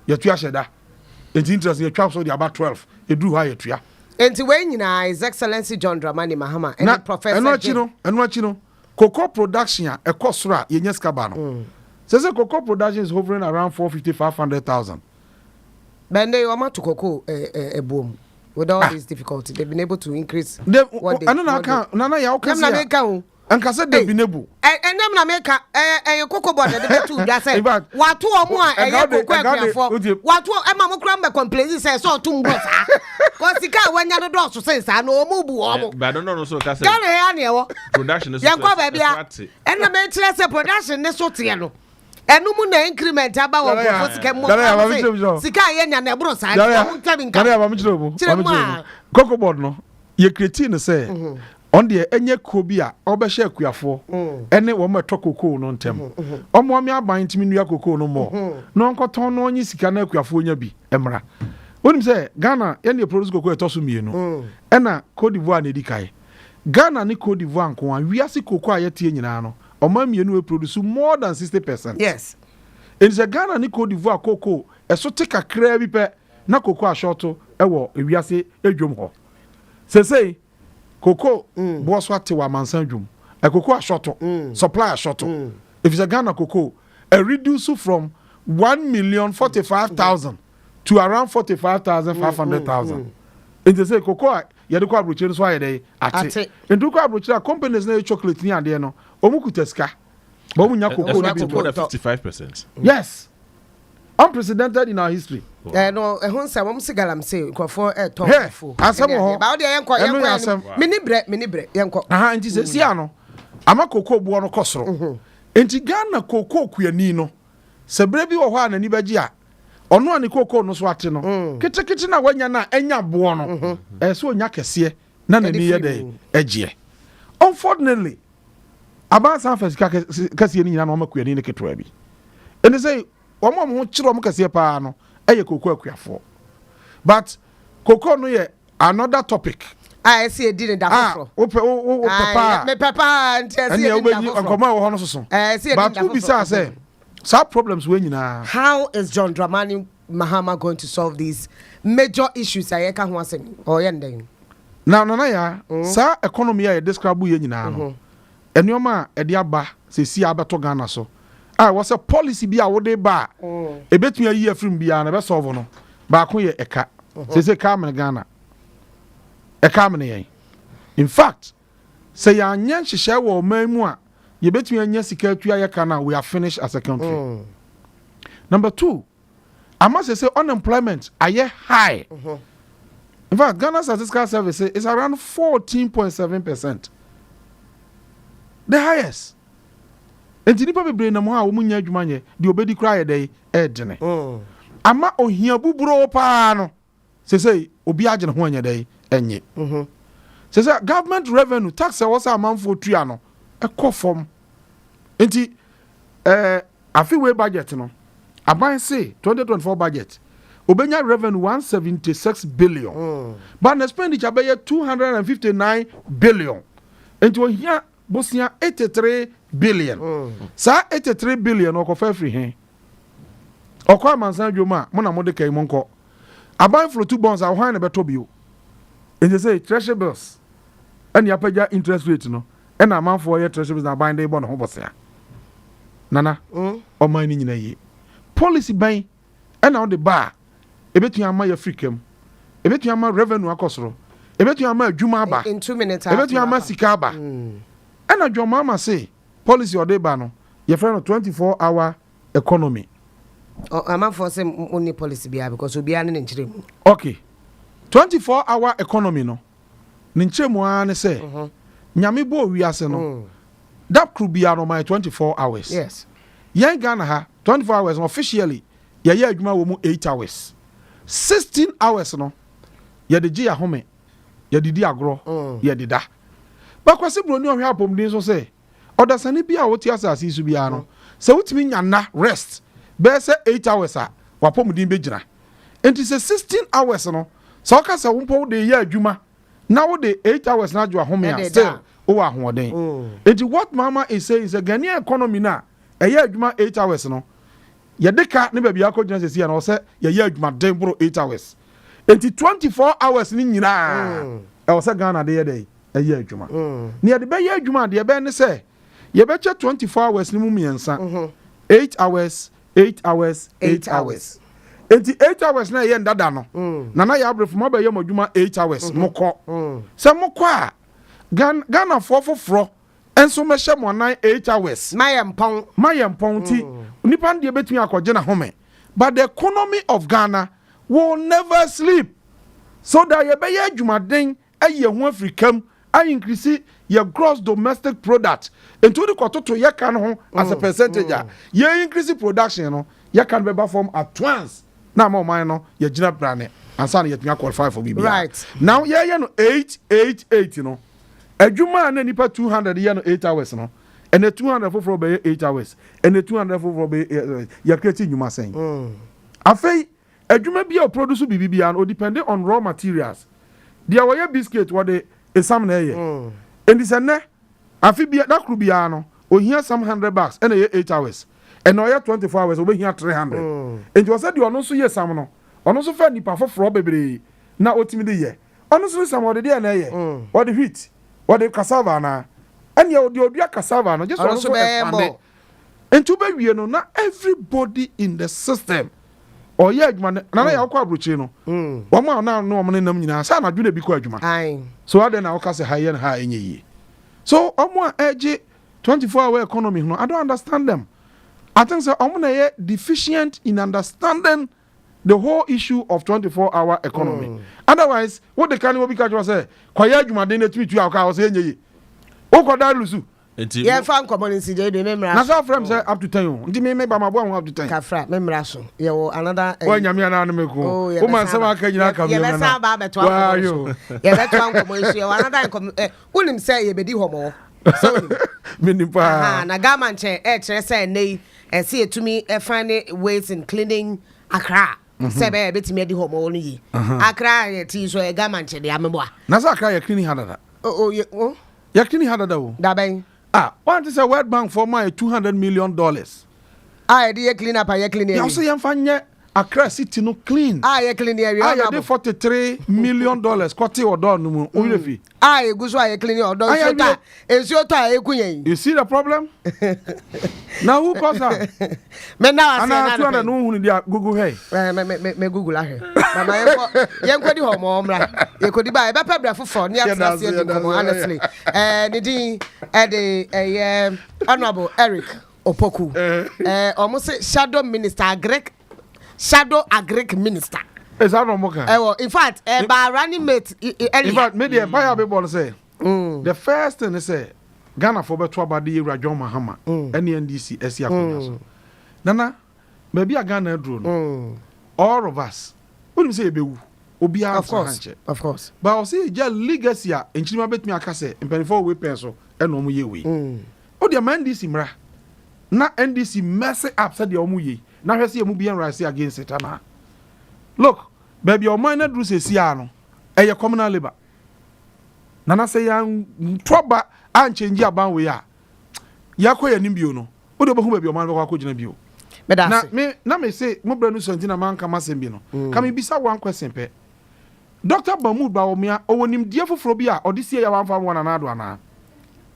yɛtua hyɛ da, eti interest yɛtwa so de aba 12. Edu hɔ a yɛtua. Nti wei nyinaa, His Excellency John Dramani Mahama Na ɛne Professor ɛno akyi no, ɛno akyi no, cocoa production a ɛkɔ soro a yɛnya sika ba no, sɛ cocoa production is hovering around 450, 500,000. Bɛnde wɔn ato cocoa ɛbuom. With all these difficulties, they been able to increase. What they ɛno na aka nana yà ɔka si a na nkasa debi nebu. Ɛnam na meka ɛyɛ Cocoa Board ɛde bɛtu dwa sɛ wato ɔmo a ɛyɛ koko akuafoɔ, wato ɛma mo kura mbɛ complain sɛ ɛsɛ ɔto mbɔ saa kɔ sika a wanya no dɔɔso sen saa na ɔmo bu ɔmo. Ghana yɛ aneɛ wɔ yɛnkɔ baabi a ɛna mɛkyerɛ sɛ production ne so teɛ no, ɛno mu na increment aba wɔ nkurɔfoɔ sika mu. Ɔmo sika a yɛnya na ɛboro saa, ɔmo ntɛm nka kyerɛ mu a. Cocoa Board no, yɛ create no sɛ ɔn deɛ ɛnyɛ kuo bi a ɔbɛhyɛ akuafoɔ ɛne wɔn ɛtɔ kokoo no ntɛm. Ɔmo ame aban ntumi nua kokoo no mmɔ na ɔnkɔtɔn na ɔnye sika na akuafoɔ nya bi mmra. Wonim sɛ Ghana yɛne yɛ produce kokoo ɛtɔ so mmienu, ɛna Cote d'Ivoire na edi kae. Ghana ne Cote d'Ivoire nko a, wiase kokoo a yɛteɛ nyinaa no, ɔman mmienu yɛ produce more than 60%. Nti sɛ Ghana ne Cote d'Ivoire kokoo ɛso te kakraa bi pɛ na kokoo ahyɔto ɛwɔ ewiase edwom hɔ. Sesei koko boɔ so ate wɔ amansan dwom, ɛkoko ahyɔto, supply ahyɔto, efisɛ Ghana koko ɛreduce from 1,045,000 to around 45,500,000. Nti sɛ koko a yɛde kɔ aburokyire no so ayɛ dɛ ate. Nti kɔ aburokyire a, companies na yɛ chocolate ni adeɛ no, wɔn kuta sika but wɔn nya koko no bi. More than 55%. Yes, unprecedented in our history. Ɛ no, ɛho nsɛm wɔn si galamsey, nkurɔfoɔ ɛtɔ fufuo. Asɛm wɔ hɔ. Baawo deɛ, yɛnkɔ, yɛnkɔ, yɛn mini brɛ, mini brɛ, yɛnkɔ. Aha, nti sɛ si ano ama koko boɔ no kɔ soro, nti Ghana koko kuani no, sɛ berɛ bi wɔ hɔ a n'ani bɛgye a, ɔno a ne koko no so ate no ketekete na wanya no a ɛnya boɔ no, ɛyɛ sɛ ɔnya kɛseɛ na n'ani yɛ dɛ ɛgyeɛ. Unfortunately, abansan fɛ sika kɛseɛ no nyinaa na ɔma kuani no ketewa bi. Ɛne sɛ wɔn a wɔn ho kyerɛ wɔn kɛseɛ paa no ɛyɛ koko akuafoɔ, but koko no yɛ another topic. A ɛsi edi ne da foforɔ. Wopɛ wo wopɛ paa. Mepɛ paa, nti ɛsi edi ne da foforɔ. Nkɔmɔ a ɛwɔ hɔ no soso. Ɛsi edi ne but da foforɔ. Wobisa sɛ saa problems wei nyinaa. How is John Dramani Mahama going to solve these major issues a yɛka ho asɛm? Ɔyɛ ndɛn? Na nana ya, saa economy a yɛ describe yɛ nyinaa no, nneɛma a ɛde aba sɛsi a abɛtɔ Ghana so a, ɛwɔ sɛ policy bi a wode ba a ebetumi ayi afiri mu biara na ɛbɛ solve no, baako yɛ ɛka. Sɛsɛ ka amene Ghana, ɛka amene yɛn. In fact, sɛ yɛanyɛ nhyehyɛ wɔ ɔman mu a yɛbɛtumi anya sika atua yɛ ka no, we are finished as a country. Number two, ama sɛ unemployment ayɛ high. In fact, Ghana Statistical Service is around 14.7%. The highest. Nti nipa bebree nam hɔ a wɔn nyɛ adwuma nyɛ deɛ obedi koraa yɛ dɛ ɛɛdene. Ama ohia buburo paa no sesei obi agye ne ho anyɛ dɛ ɛnye. Sese government revenue, tax a ɛwɔ sɛ amanfoɔ tua no, ɛkɔ fam. Nti afe wei budget no, aban se 2024 budget obenya revenue 176 billion, but na expenditure bɛyɛ 259 billion, nti ohia bosia 83 billion. Saa 83 billion ɔkɔfa afiri he? Ɔkɔ amansan dwom a mo na mode kai mo nkɔ aban float bonds a, hwan na bɛtɔ bio? Nti sɛ treasury bills ɛne apagya interest rate no, ɛna amanfoɔ yɛ treasury bills na aban de bɔ ne ho bɔsea. Nana, ɔman no nyina yie, policy bɛn ɛna wode ba a ɛbɛtumi ama yɛ firi kam, ɛbɛtumi ama revenue akɔ soro, ɛbɛtumi ama adwuma aba, In 2 minutes, ɛbɛtumi ama sika aba? Ɛna John Mahama se policy ɔde ba no, yɛfrɛ no 24 hour economy. Amanfoɔ sɛ mo ni policy biara because obiara ne ne nkyerɛ mu. Okay, 24 hour economy no, ne nkyerɛ mu ara ne sɛ Nyame bɔ owiase no, da koro biara no ɔma yɛ 24 hours. Yɛn Ghana ha, 24 hours no, officially yɛyɛ adwuma wɔ mu 8 hours. 16 hours no, yɛde gye yɛahome, yɛde di agorɔ, yɛde da. Bakwasi Buroni ɔhwɛ apɔmuden so sɛ ɔdasani bi a wote asase yi so biara no, sɛ wotumi nya nna rest bɛyɛ sɛ 8 hours a, wapɔmuden bɛgyina. Nti sɛ 16 hours no, sɛ ɔka sɛ wo mpo wode yɛ adwuma na wode 8 hours na adwo ahome a, Ɛde still da. wowɔ ahoɔden. Nti what Mahama is saying sɛ Ghanaian economy no a ɛyɛ adwuma 8 hours no, yɛde ka ne baabi akɔgyina sɛsi a na ɔsɛ yɛyɛ adwumaden boro 8 hours. Nti 24 hours no nyinaa ɛwɔ sɛ Ghana de yɛ dɛ ɛyɛ adwuma. Ne yɛde bɛyɛ adwuma a, deɛ ɛbɛyɛ ne sɛ yɛbɛkyɛ 24 hours no mu mmiɛnsa: 8 hours, 8 hours, 8 8 hours. Nti 8 hours na ɛyɛ ndada no, nana yɛ abrɛfo mo abɛyɛ mo adwuma 8 hours, mokɔ sɛ mokɔ a, Ghanafoɔ foforɔ nso mɛhyɛ mo anan 8 hours. Mayɛ mpɔn. Mayɛ mpɔn. Ti nipa no deɛ bɛtumi akɔgye n'ahome, but the economy of Ghana will never sleep, so that yɛbɛyɛ adwumaden ayi ɛho afiri kam ayi increase yɛ gross domestic product. Nti wode kɔtoto yɛka no ho as a percentage a, yɛ increase production no, yɛka no bɛba fam at once na ama ɔman no yɛgyina brane ansa na yɛtumi aqualify for biribiara. Now yɛyɛ no 8 8 8 no, adwuma a na nipa 200 yɛ no 8 hours no, ɛnɛ 200 foforɔ bɛyɛ 8 hours, ɛnɛ 200 foforɔ bɛyɛ 8 hours. Yɛ create nnwuma sɛn? Afei adwuma bi a ɔproduce biribi biara no, ɔdepend on raw materials. Deɛ wɔyɛ biscuit, wɔde esam na ɛyɛ. Nti sɛ nnɛ afe bia dakoro biara no ohia some 100 bags ɛna ɛyɛ 8 hours, ɛna ɔyɛ 24 hours, obɛhia 300. Nti ɔsɛ deɛ ɔno nso yɛ sam no, ɔno nso fɛ nipa foforɔ bebree na ɔtumi de yɛ. Ɔno nso sam, ɔde deɛ na ɛyɛ, ɔde wheat, ɔde cassava anaa ɛnea ɔde ɔdua cassava no gye sɛ Ɔno ɔno nso nso bɛyɛ expand. bɔ. Nti wobɛwie no na everybody in the system ɔyɛ adwuma no. Nana yɛ wokɔ aburokyire no, wɔn a ɔna ne wɔn nenam nyinaa sɛ anadwo na ebi kɔ adwuma. So adɛn na wɔka sɛ ha yɛ no ha ɛnyɛ yie? So ɔmo a ɛgye 24 hour economy no, I don't understand them. I think sɛ ɔmo na ɛyɛ deficient in understanding the whole issue of 24 hour economy. Otherwise wode ka ne obi ka kyerɛ sɛ kɔyɛ adwumaden na etumi tu awɔ ka wɔ sɛ ɛnyɛ yie, wokɔda lusu. Nti Yɛmfa nkɔmmɔ no nsi gya bi memmra. Na sɛ afrɛ m sɛ up to 10 o, nti me ba ma boa ho up to 10. Kafra, memmra so. Yɛwɔ another Wɔn Nyame anaa no meko. Oh, Woma nsɛm aka nyinaa ka. Yɛbɛsan aba abɛtoa nkɔmmɔ no so. Yɛbɛtoa nkɔmmɔ yi so. Yɛwɔ another nkɔmmɔ wonim sɛ yɛbɛdi hɔmɔ sɛ wonim? Menim paa. Na Ghana nkyɛn ɛkyerɛ sɛ ɛnɛ yi ɛsɛ yɛtumi ɛfind ways in cleaning Accra sɛ ɛbɛyɛ yɛbɛtumi adi hɔmɔ no yie. Accra yɛte yi so ɛyɛ Ghana nkyɛn deɛ ameboa. Na sɛ Accra yɛ clean ha dada. O o o. Yɛ clean ha dada o. Dabɛn? Ah, wɔn ti sɛ World Bank fɔ maa yɛ $200 million. A yɛde yɛ clean up a yɛ clean yà awie. Sɛ yɛn fa nyɛ Accra city no clean. A yɛ clean awie. A yɛde $43 million kɔte ɔdɔɔ no mu o yɛrɛ fi. A yɛgu so a yɛ clean ɔdɔ. Ayɛ nsuo tɔ a, nsuo tɔ a eku yɛn. You see the problem na who cause am? Mɛ na wa se Ana 200 no hun di a Google hɛ. Mɛ mɛ mɛ mɛ Google ahwɛ mama. Yɛnkɔ, yɛnkɔdi hɔ mɔ ɔmra yɛkɔdi ba yɛbɛpɛ brɛ foforɔ ne atena ase adi nkɔmmɔ. Honestly, ne din ɛde ɛyɛ Honourable Eric Opoku. Ɔmo se shadow minister agric, shadow agric minister. Ɛsa na ɔmo kan. Ɛwɔ in fact ɛba running mate earlier. In fact, me deɛ mpaeɛ a bɛbɔ no sɛ the first thing is sɛ Ghanafoɔ bɛto aba de yɛwura John Mahama ɛne NDC asi akonnwa so. Nana, baabi a Ghana aduro no, all of us, wonim sɛ yɛbɛwu, obiara Of ntena ha course. nkyɛ. Of course. Ba ɔsɛ yɛgya legacy a nkyirima bɛtumi aka sɛ mpanimfoɔ wei pɛn so ɛna ɔmo yɛ wei. O deɛ, ma NDC mmra na NDC mess up sɛdeɛ ɔmo yɛ yi, na hwɛ sɛ yɛ mu bi rise against it anaa. Look, baabi a ɔman no aduru sɛsi a no, ɛyɛ communal labour. Nana, sɛ yɛnto aba ankyɛngye aban wei a, yɛakɔ yɛn anim bio no, wode wobɛhu baabi a ɔman no bɛkɔ akɔgyina bio. Meda Na ase. Me na me se mo brɛ no sɔ nti na manka m'asɛm bi no ka mebisa one question pɛ. Dr Mahmood Bawumia, ɔwɔ nimdeɛ foforɔ bi a ɔde sie yɛ wamfa wɔ Nana Addo anaa?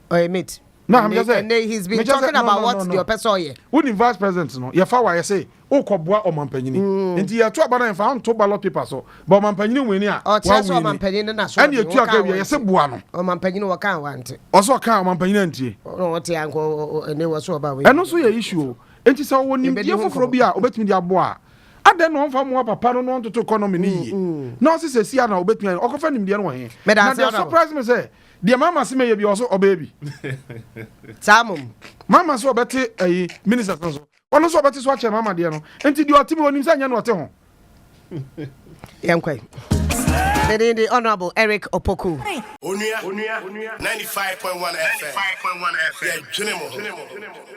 Ɔyɛ mate. Na, I'm just saying- And he's been me just talking say- no, about no, what no, the no. ɔpɛ sɛ ɔyɛ. Wonim vice president no, yɛfa wa yɛsɛ wokɔboa ɔmampanyini nti yɛto aba no, yɛmfa nto ballot paper so, but ɔmampanyini wini a, Ɔkyerɛ sɛ wawini. ɔmampanyini no na so Ɛne ɛtu aka wia, yɛsɛ boa no. Ɔmampanyini wɔka wante. Ɔsɛ ɔka ɔmampanyini antie. Ɔte ankɔ ɛne wɔ so ɔba wei. Ɛno nso yɛ issue o. Enti sɛ ɔwɔ nimdeɛ Yɛbɛdi ho foforɔ bi a obɛtumi de aboa a, adɛn na ɔmfa mmoa papa no na ɔntoto economy no yie na ɔse sɛ sia na obɛtumi ayɛ, ɔkɔfa nimdeɛ no wɔ he? Meda Na ase, deɛ Honorable. surprise me sɛ deɛ mama se mɛyɛ bi, ɔso ɔbɛyɛ bi. Saa mom. Mama sɛ ɔbɛte ayi ministers no so, ɔno nso ɔbɛte so akyɛ mama deɛ no. Enti deɛ ɔte mi, onim sɛ nyɛ no ɔte ho. Yɛnkɔe. Mede de Honorable Eric Opoku. Onua 95.1 FM. Yɛdwene mo ho.